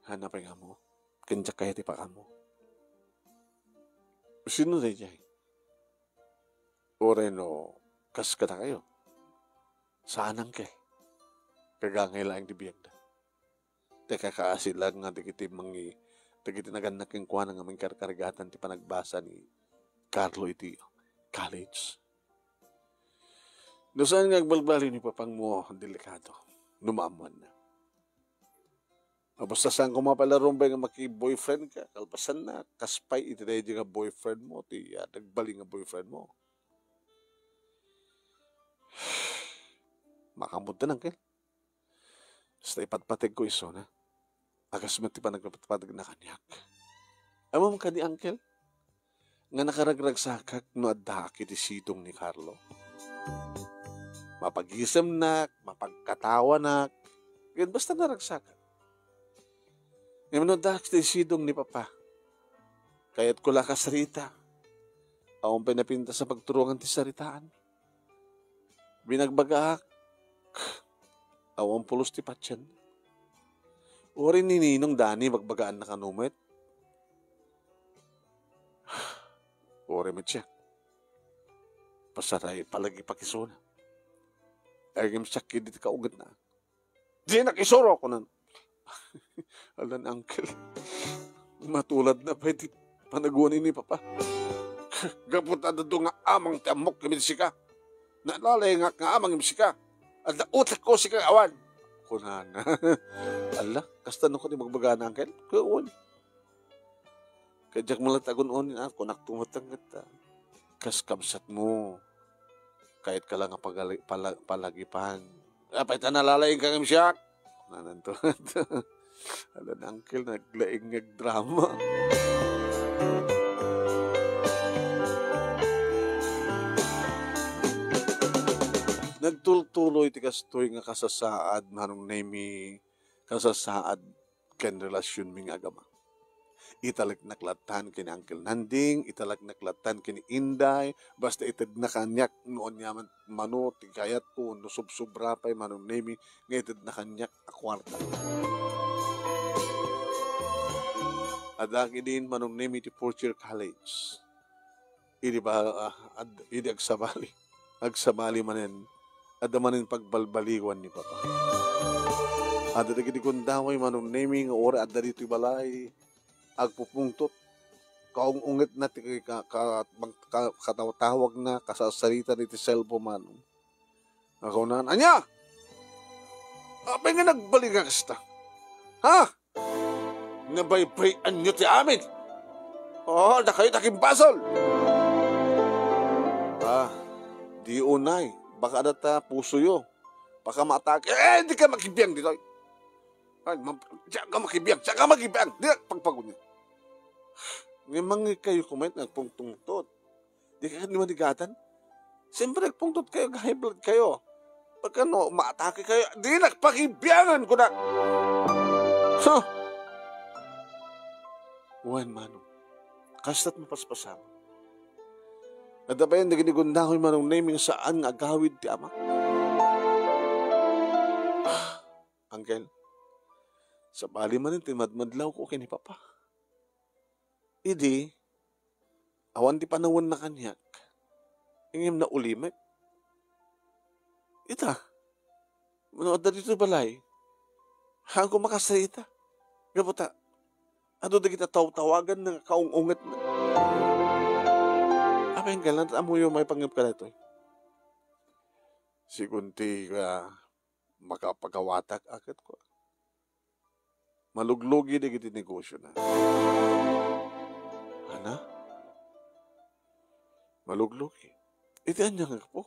Hanapay nga mo. Ken diak kaya ti pakamo. Sino daydiay? Uray no kas kadakayo? Saan, Uncle. Kagangay laeng ti biagda. Ti kakaasi lang nga dagiti mangi-, dagiti nagannak kenkuana nga mangkarkarigatan ti panagbasa ni Carlo iti college. No saan nga agbalbaliw ni papang mo, delikado. No maammoanna. Basta saan koma pay la rumbay nga maki-boyfriend ka, kalpasanna, kas pay iti daydi nga boyfriend mo, ti, ah, nagbali nga boyfriend mo. Makamudtan, Uncle. Basta ipatpateg ko isuna. Agas met ti panagpatpateg na kaniak. Ammom kadi, Uncle, nga nakaragragsakak no addaak iti sidong ni Carlo. Mapagisemnak, mapagkatawanak, ket basta naragsakak. Ngem no addaak iti sidong ni Papa, kayatko la kasarita. Awan pay napintas a pagturongan ti saritaan. Binagbagaak, awan pulos ti patien. Uray ni Ninong Dani, bagbagaanna kano met. Uray met siak. Pasaray palagi pakisuna. Agim sakit diti kaungetna. Dinak isuro, kunan. Alan, Uncle. Matulad na pay ti panaguan ni Papa. Gapu ta adu nga amang ti ammok ken sika. Nalalaingak nga amang ken sika. Adda utek ko sika awan. Kunana. Ala, kasta no kadi magbagana, Uncle? Kuwan. Ket diak met la agun-oni, a, kunak tumuteng ket, a, kas kabsatmo. Kayatka la nga pagali-, pala-, palagipan. Apay ta nalalaingka ngem siak? Nananto. Alan, Uncle, naglaing nga agdrama. Nagtultuloy ti kastoy nga kasasaad, Manong Nemy, kasasaad ken relasionmi nga agama. Italeknak lattan ken ni Uncle Nanding, italeknak lattan ken ni Inday, basta itedna kaniak no aniaman mano ti kayatko, no subsobra pay, Manong Nemy, nga itedna kaniak a kuarta. Adda idin, Manong Nemy, ti fourth year college. Idi ba, ah, ad-, idi agsabali, agsabali manen, adda manen pagbalbaliwan ni Papa. Adda dagiti gundaway, Manong Nemy, nga uray adda ditoy balay, agpupungtot. Kaung-ungetna ti ka-, ka-, ka-, katawtawagna, kasasarita iti cellphone, Manong. Nga kunana, "Ania? Apay nga nagbalin nga kasta? Ha? Nabaybayan nyo ti amin? Oh, dakayo ti agimbasol!" Ah, di unay. Baka adda ta pusoyo. Baka maatake. Eh, di ka makibiang ditoy. Ay, ma-, di ka makibiang. Di ka makibiang. Di ka pagpagunya. Nga mangikayo kumain, nagpungtungtot. Di kayo ni manigatan? Siyempre, nagpungtot kayo, high blood kayo. Pagkano, maatake kayo, di nagpakibiangan ko na. Huh! Wen, Manong. Kasta't mapaspasam. Adda pay dagiti gundaway, Manong Nemy, saan nga agawid ti ama. Ah, Uncle, sabali manen ti madmadlaw ko ken ni Papa. Idi, awan ti panawenna kaniak. Ngem naulimek. Ita, no adda ditoy balay, haanko makasarita. Gapu ta, adu dagiti tawtawagan nga kaung-ungetna. Apay, Uncle, ania ti ammoyo maipanggep kadaytoy? Sigun ti, ah, makapagawatak a ket kua. Maluglugi dagiti negosiona. Ana? Maluglugi. Iti ania nga gapu?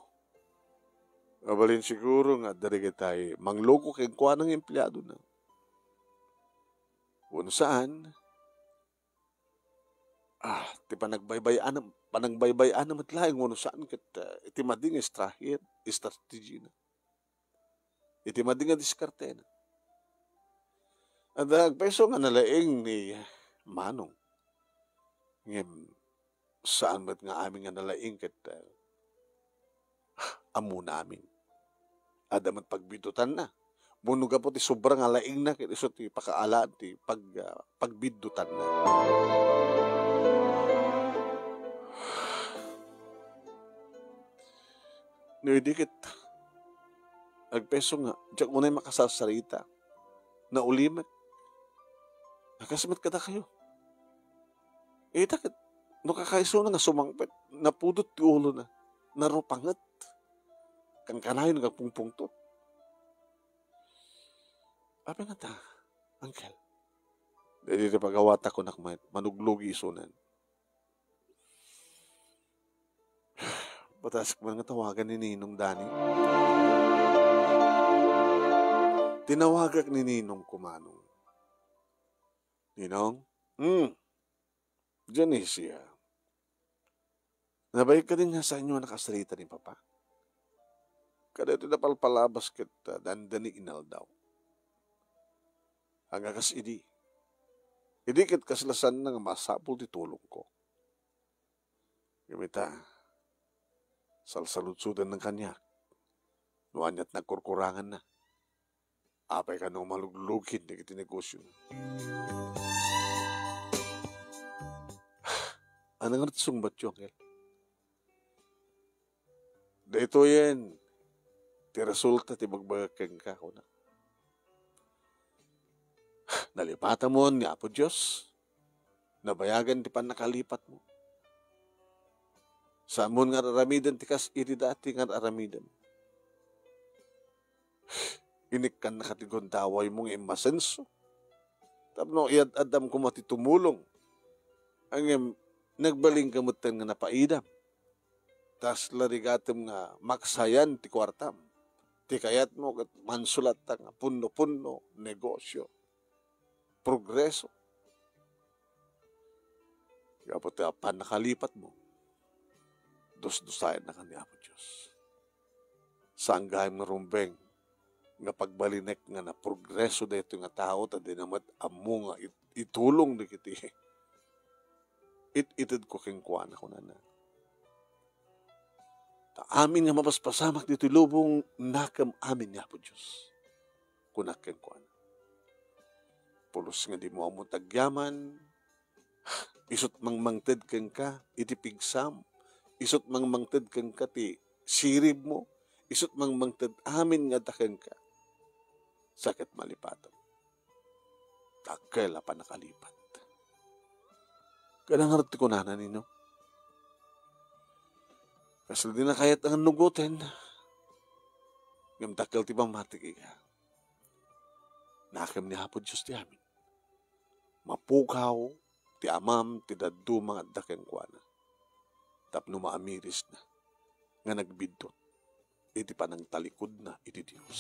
Mabalin siguro nga adda dagitay mangloko kenkuana nga empleadona. Wenno saan, ah, ti panagbaybay-ana, panagbaybay-ana met laeng wenno saan ket, ah, iti madi nga estrahi-, estrategiana. Iti madi nga diskartena. Adda agpayso nga nalaing ni Manong. Ngem saan met nga amin nga nalaing ket, eh, ammona amin. Adda met pagbiddutanna. Wenno gapu ti sobra nga laingna ket isu ti pakaalaan ti pag-, ah, pagbiddutanna. No idi ket agpayso nga, diak unay makasarsarita. Naulimek. Nakas met kadakayo. Ita ket, no kakaisuna nga sumangpet, napudot ti ulona. Narupanget. Kankanayon nga pungpungtot. Apay ngata, Uncle? Daydi ti pagawatak, kunak met, manuglugi isunan. Batas man nga tawagan ni Ninong Dani. Tinawagak ni Ninong ko, Manong. Ninong? Hmm. Janicia. Nabayag kadi nga saanyo a nakasarita ni Papa? Kadaytoy napalpalabas ket, ah, dandani inaldaw. Ania kas idi? Idi ket kasla saanna nga masapul ti tulongko. Ngem ita, salsaludsodanna kaniak no aniat nagkurkuranganna. Apay kano maluglugin dagiti negosio? Ania nga ti sungbatyo, Uncle? Daytoyen ti resulta ti bagbagak kenka, kuna. Nalipatamon ni Apo Dios. Nabayagan ti pannakalipatmo. Saanmon nga ar-aramiden ti kas iti dati nga ar-aramidem. Inikkannaka ti gundawaymo nga immasenso tapno iyad-addam koma ti tumulong. Ngem nagbalinka metten nga napaidam. Kasla rigatem nga maksayan ti kuartam. Ti kayatmo ket mansulatta nga punno-punno, negosio, progreso. Gapu ti apan nakalipatmo, dusdusayannaka ni Apo Dios. Saan gayam nga rumbeng nga pagbalinek nga naprogreso daytoy nga tao ta dina met ammo nga it-, itulong dagiti it-itedko kenkuana, kunana. Ta amin nga mapaspasamak ditoy lubong, nakem amin ni Apo Dios, kunak kenkuana. Pulos nga dimo ammo ti agyaman, isut' mangmangted kenka iti pigsam, isut' mangmangted kenka ti siribmo, isut' mangmangted amin nga adda kenka. Sa ket malipatem. Dakkel a pannakalipat. Ket ania ngarud ti kunana, Ninong? Kasla dina kayat nga nugoten. Ngem dakkel ti pammatik, ika. Nakem ni Apo Dios ti amin. Mapukaw ti amam ti dadduma nga adda kenkuana tapno maamirisna nga nagbiddut iti panangtalikodna iti Dios.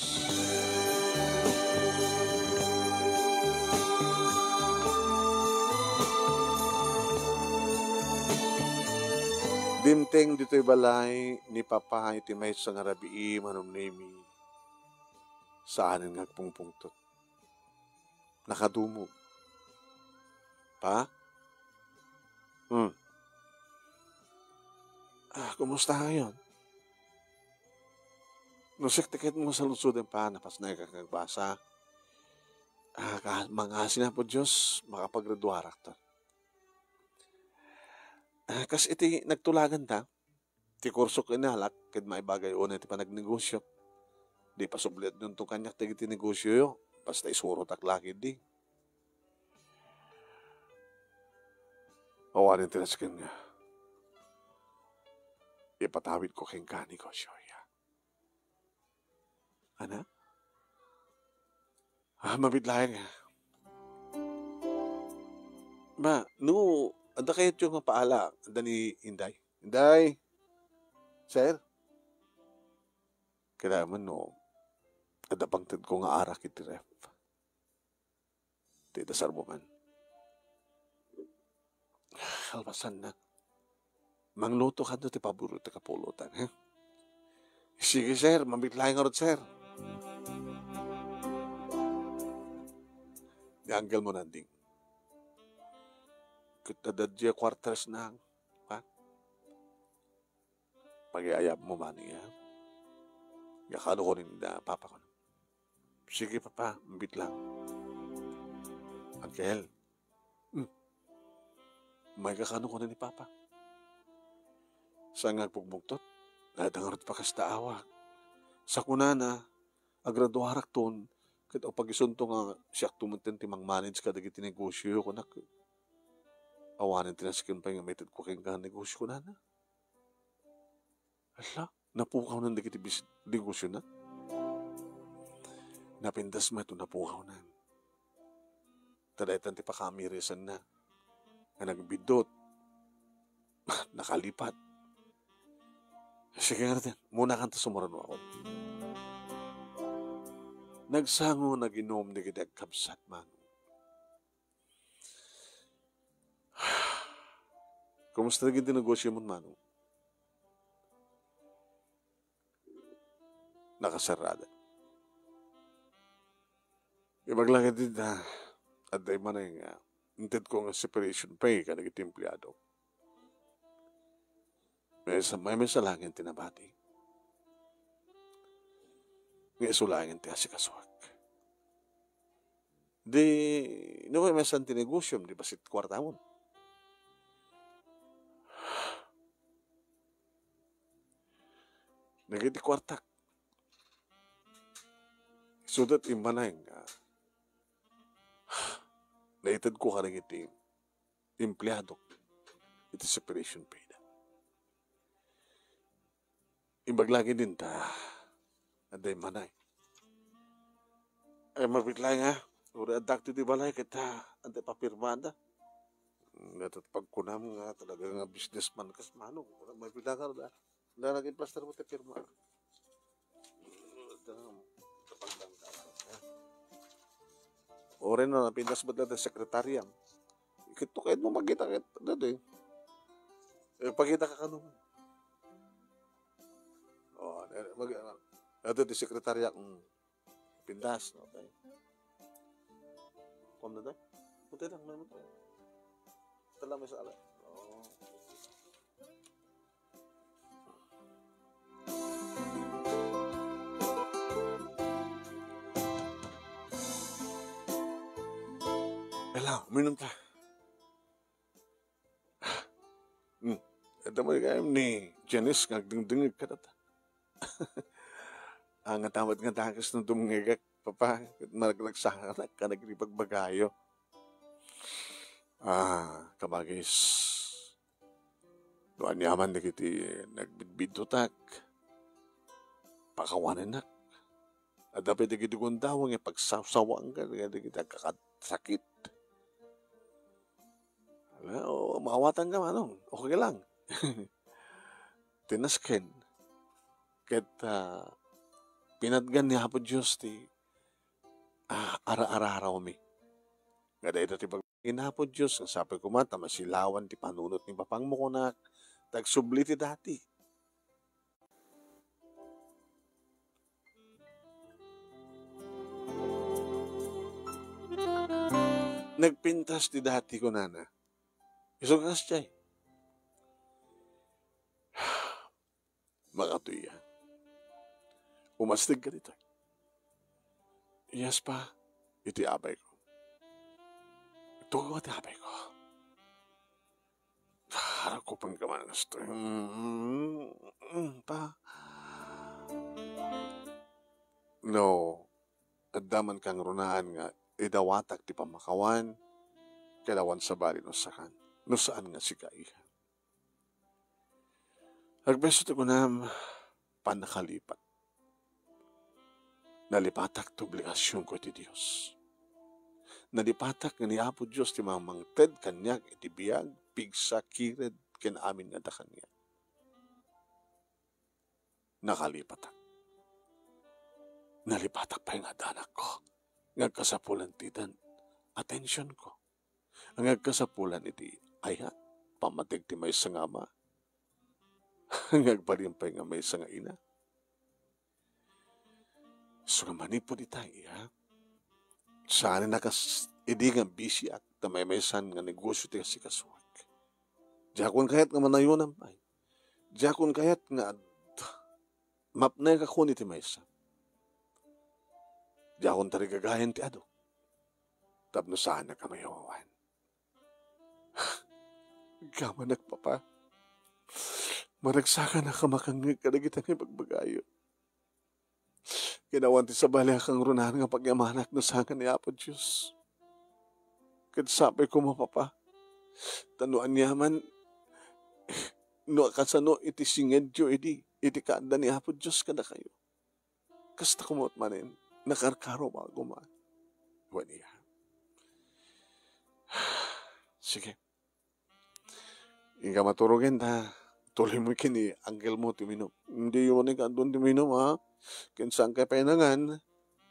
Dimteng ditoy balay ni Papa iti maysa nga rabii, Manong Nemi. Saanen nga agpungpungtot. Nakadumog. Pa? Hmm. Ah, kumusta ngayon? No siak ti kayatmo nga saludsoden, Pa, napasnaek nga agbasa. Ah, ka-, mangaasi ni Apo Dios, makapagraduarakton. Ah, kas iti nagtulaganta, ti kursok nga inalak ket maibagay unay ti panagnegosio. Di pasubliatnonto kaniak dagiti negosioyo, basta isurotak la ketdi. Awanen ti nasken nga ipatawidko kenka, negosio, ya. Ana? Ah, mabitlaeng. Ma, no, adda kayatyo nga paala, adda ni Inday. Inday, Sir, kailangan no, adda pangtedko nga arak iti ref. Ti dasarbo man. Kalpasanna, mangluto kano ti paborito ti kapulutan, ha? Sige, sir. Mabit laeng ngarud, sir. Ni Angel mo, Nanding. Ket adda diay quarters na, ha? Pag-iayab mo man iya. Nga kano ko rin da, papa ko. Sige, papa, mabit lang. Angel. Hmm. May kakano ko ni papa. Saan nga agbugbugtot? Naitangarot pa kasta awak. Sa kunana, agraduarakton, ket apagisunto nga siak tumenten ti mangmanage kadagiti negosyo, kunak. Awanen ti nasken pay nga maited ko kenka negosyo, kunana. Ala, napukawnan dagiti bis-, negosyona. Napintas met no napukawnan. Ta daytan ti pakaamirisenna nga nagbiddut. Nakalipat. Sige nga natin, muna kanta sumuran mo ako. Nagsango, naginom dagiti agkabsat, Manong. Kumusta dagiti negosyo mo, Manong? Nakasarada. Ibaglangit din, ah, adda imanay nga intedko nga separation pay kadagiti empleado. May sa-, may, may salangin ti nabati. Nga isu laeng ti asikasuak. Di, no, may masan ti negosyom, di basit kuartamon. Dagiti kuartak. Isudat immanay nga naitedko kadagiti empleadok iti separation pay da. Ibaglagi din ta, adda immanay. Ay, mabit laeng nga, uri addak ti balay, ket, ah, adda papirmada. Nga tat pagkunam nga talaga nga businessman kas Manong. Mabit laeng nga, na naging plaster mo ti pirma. Uri na napintas met dati sekretariam. Ikit to kayat mo magkita kayat dati. Eh, pagkita ka kano. Oh, eh, mag-, ah, ito ti sekretarya, mm. Pintas, okay. Kuwan na tayo? Puti lang, may mo tayo. Ito lang may sala. Oh. Hello, minum ta. Hmm. Ito mo kayam ni Janice nga agdingdingig ka tata. Ang atamat nga takas no dumngegak, papa, ket maraglagsakanak ka nagripagbagayo. Ah, kabagis. No aniaman dagiti nagbidbiddutak, pakawanennak. Adda pay dagiti gundawang nga pagsawsawang ka, dagiti agkakasakit. Ala, o, maawatan ka, Manong. Okay lang. Tinasken. Ket, ah, pinatgan ni Apo Dios ti, ah, ara-ararawmi. Nga dayta ti pag-, ni Apo Dios, nga sapay koma ta masilawan ti panunot ni papangmo kunak, ta agsubli ti dati. Nagpintas ti dati, kunana. Isu kas jay. Makatuya. Umastig ka ditoy. Yes, pa. Iti abay ko. Tugaw ti abay ko. Harakupan ka man, gusto. Mm, mm, pa. No, adda man kangrunaan nga idawatak ti pammakawan, kailangan sabali no saan, no saan nga sika, iha. Agbeso ti kunam, pannakalipat. Nalipatak ti obligasionko iti Dios. Nalipatak nga ni Apo Dios ti mamangted kaniak iti biag, pigsa, kired, ken amin nga adda kaniak. nakalipatak. Nalipatak pay nga adda anakko nga agkasapulan ti dan-, attentionko. Nga agkasapulan iti, aya, pammateg ti maysa nga ama. Nga agbalin pay nga maysa nga ina. So nga manipud ita, iya, saan a kas-, idi nga bisiak, ta maymaysan nga negosyo ti asikasuak. Diakon kayat nga manayunan pay. Diakon kayat nga ad-, mapnek a kun iti maysa. Diakon tarigagayan ti adu. Tapno saanak a mayawawan. Agyamanak, Papa. Maragsakanak a makangngeg kadagiti nga ibagbagayo. Ket awan ti sabali a kangrunaan nga pagyamanak no saan nga ni Apo Dios. Ket sapay koma, Papa, ta no aniaman, no kasano iti singedyo idi, iti kaadda ni Apo Dios kadakayo. Kasta koma met manen, nakarkaro ba koma? Wen iya. Sige. Inka maturogen ta, tuloy mo ken ni angkelmo ti uminum. Diyo manen kaadun ti uminum, ha? Ken saan kay pay nangan?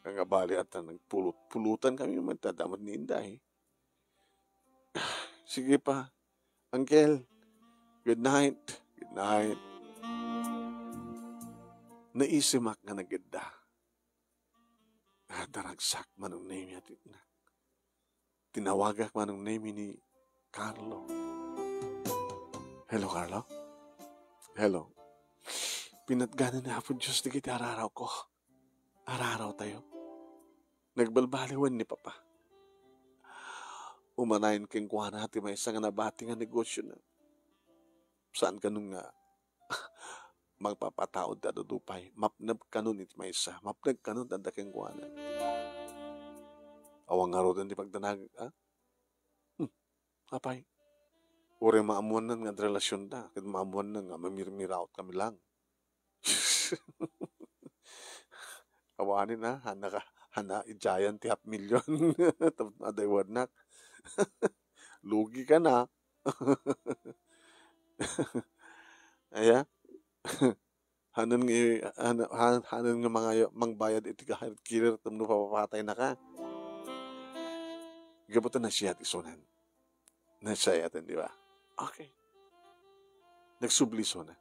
Nga bali ata nagpulut-pulutan kami met, adda met ni Inday. Sige pa, Uncle. Good night. Good night. Naisimak nga nagedda. Ah, daragsak, Manong Nemi, a tikna. Tinawagak, Manong Nemi, ni Carlo. Hello, Carlo? Hello. Pinatganan ni Apo Dios dagiti ararawko. Ararawtayo. Nagbalbaliwen ni Papa. Umanayon kenkuana ti maysa nga nabati nga negosiona. Saan kano nga mangpapataud ti adu pay, mapneb kanon iti maysa, mapneg kanon ti adda kenkuana. Awan ngaruden ti pagdanag, a? Hmm, apay, uray maammoanna nga adda relasionda, ket maammoanna nga mamirmiraot kami lang. Awanen a, hana ka, hana, idiayan ti half million. Tapno adda iwanak. Lugi ka na. Aya? Hanan nga i-, han-, han-, hanan nga mangaya-, mangbayad iti ka health care tapno papapatayna ka. Gapu ta nasiat isunan. Nasiaten, di ba? Okay. Nagsubli isuna.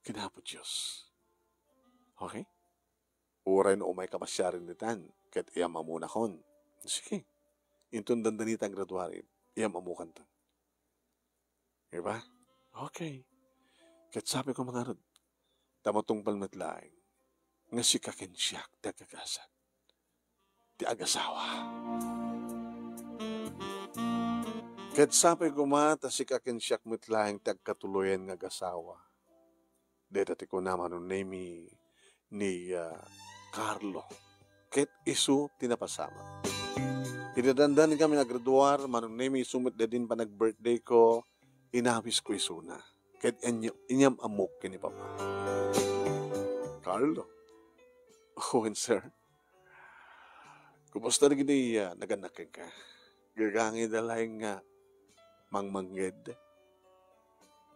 Ken Apo Dios. Okay? Uray no umay ka pasiaren ditan, ket iyam-amonakon. Sige. Inton dandani ta graduar, iyam-amokanton. Di ba? Okay. Ket sabi ko, mga anod, ta matungpal met laeng nga sika ken siak ti agagasat, ti agasawa. Ket sabi koma, ta sika ken siak met laeng ti agkatuloyan nga agasawa. Dayta ti kuna, Manong Nemi, ni, ah, Carlo. Ket isu ti napasamak. Idi dandani kami nga agraduar, Manong Nemi, isu met daydi panag-birthday ko, inawisko isuna. Ket inya-, inyam-ammok ken ni Papa. Carlo. Wen, sir. Kumusta dagiti, ah, nagannak kenka? Gagangayda laeng nga mangmangged.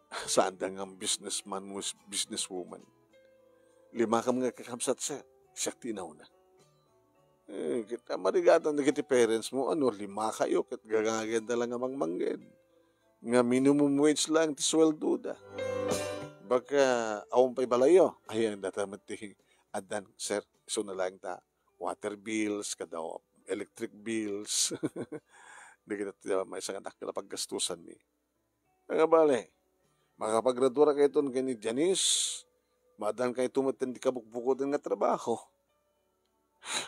Saanda nga businessman wenno businesswoman. Limakam nga kakabsat, sir. Siak ti inauna. Eh, ket marigatan dagiti parents mo, ano, lima kayo, ket gagangayda laeng nga mangmangged. Nga minimum wage laeng ti sueldoda. Baka, awan pay balayyo. Ayan, data met ti addan, sir. Isuna laeng ta water bills, kada electric bills. Dagiti maysa nga dakkel a paggastusanmi. Nga bale, makapagraduar kayton ken ni Janice, maaddaan kayto met ti kabukbukoten nga trabaho.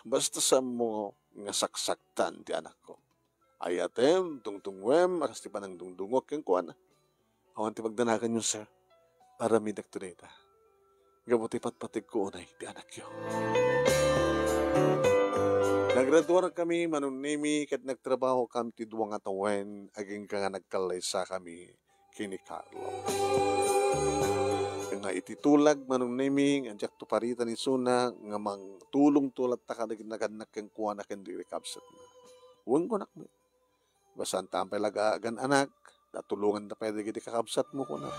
Basta saanmo nga saksaktan ti anakko. Ayatem, tungtungwem, a kas ti panangdungdungok kenkuana. Awan ti pagdanaganyo, sir. Aramidakto dayta. Gapu ti patpategko unay ti anakyo. Nagraduar kami, Manong Nemi, ket nagtrabaho kami ti dua nga tawen, agingga nga nagkallaysa kami ken ni Carlo. Nga iti tulag, Manong Nemi, nga diakto paritan isuna nga mangtulongto latta kadagiti nagannak kenkuana ken dagiti kabsatna. Wen, kunak met. Basaanta pay laeng agan-anak, ta tulonganda pay dagiti kakabsatmo, kunak.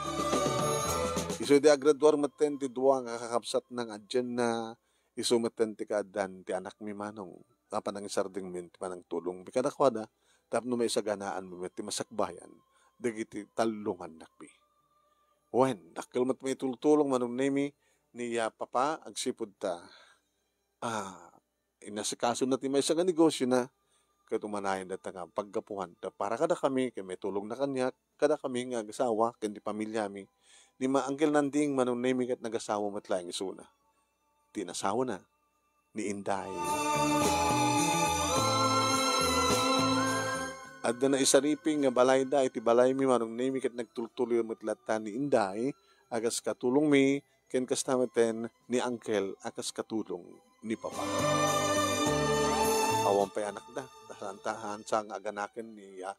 Isu ti agraduar metten ti dua nga kakabsatna nga adianna, isu metten ti kaaddan ti anakmi, Manong, a panangisardengmi ti panangtulongmi kadakuada tapno maisaganaan met ti masakbayan dagiti tallongannakmi. Wen, dakkel met maitultulong, Manong Nemi, ni, ah, Papa agsipud ta, ah, inasikasona ti maysa nga negosiona, ket umanayen dayta nga paggapuan ta para kadakami ken maitulongna kaniak, kadakami nga agasawa ken ti pamiliami. Ni Ma-, Uncle Nanding, Manong Nemi ket nagasawa met laeng isuna. Ti inasawana ni Inday. Adda naisariping nga balayda iti balaymi, Manong Nemi, ket nagtultuloy met latta ni Inday a kas katulongmi, ken kasta metten ni Uncle a kas katulong ni Papa. Awan pay anakda, ta saan ta, saan sa nga aganaken ni, ah,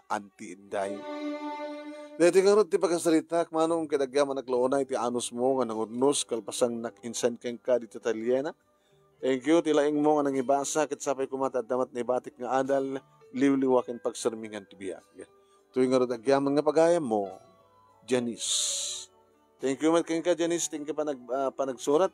Auntie Inday. Daytoy ngarud ti pakasaritak, Manong, ket agyamanak la unay ti anusmo nga nangudnos kalpasannak insan kenka dita talyenak. Thank you ti laingmo nga nangibasa, ket sapay koma ta adda met naibatik nga adal, liwliwa ken pagsermingan ti biag. Toy ngarud agyaman nga pagayammo, Janice. Thank you met kenka, Janice, ti panag-, ah, panagsurat.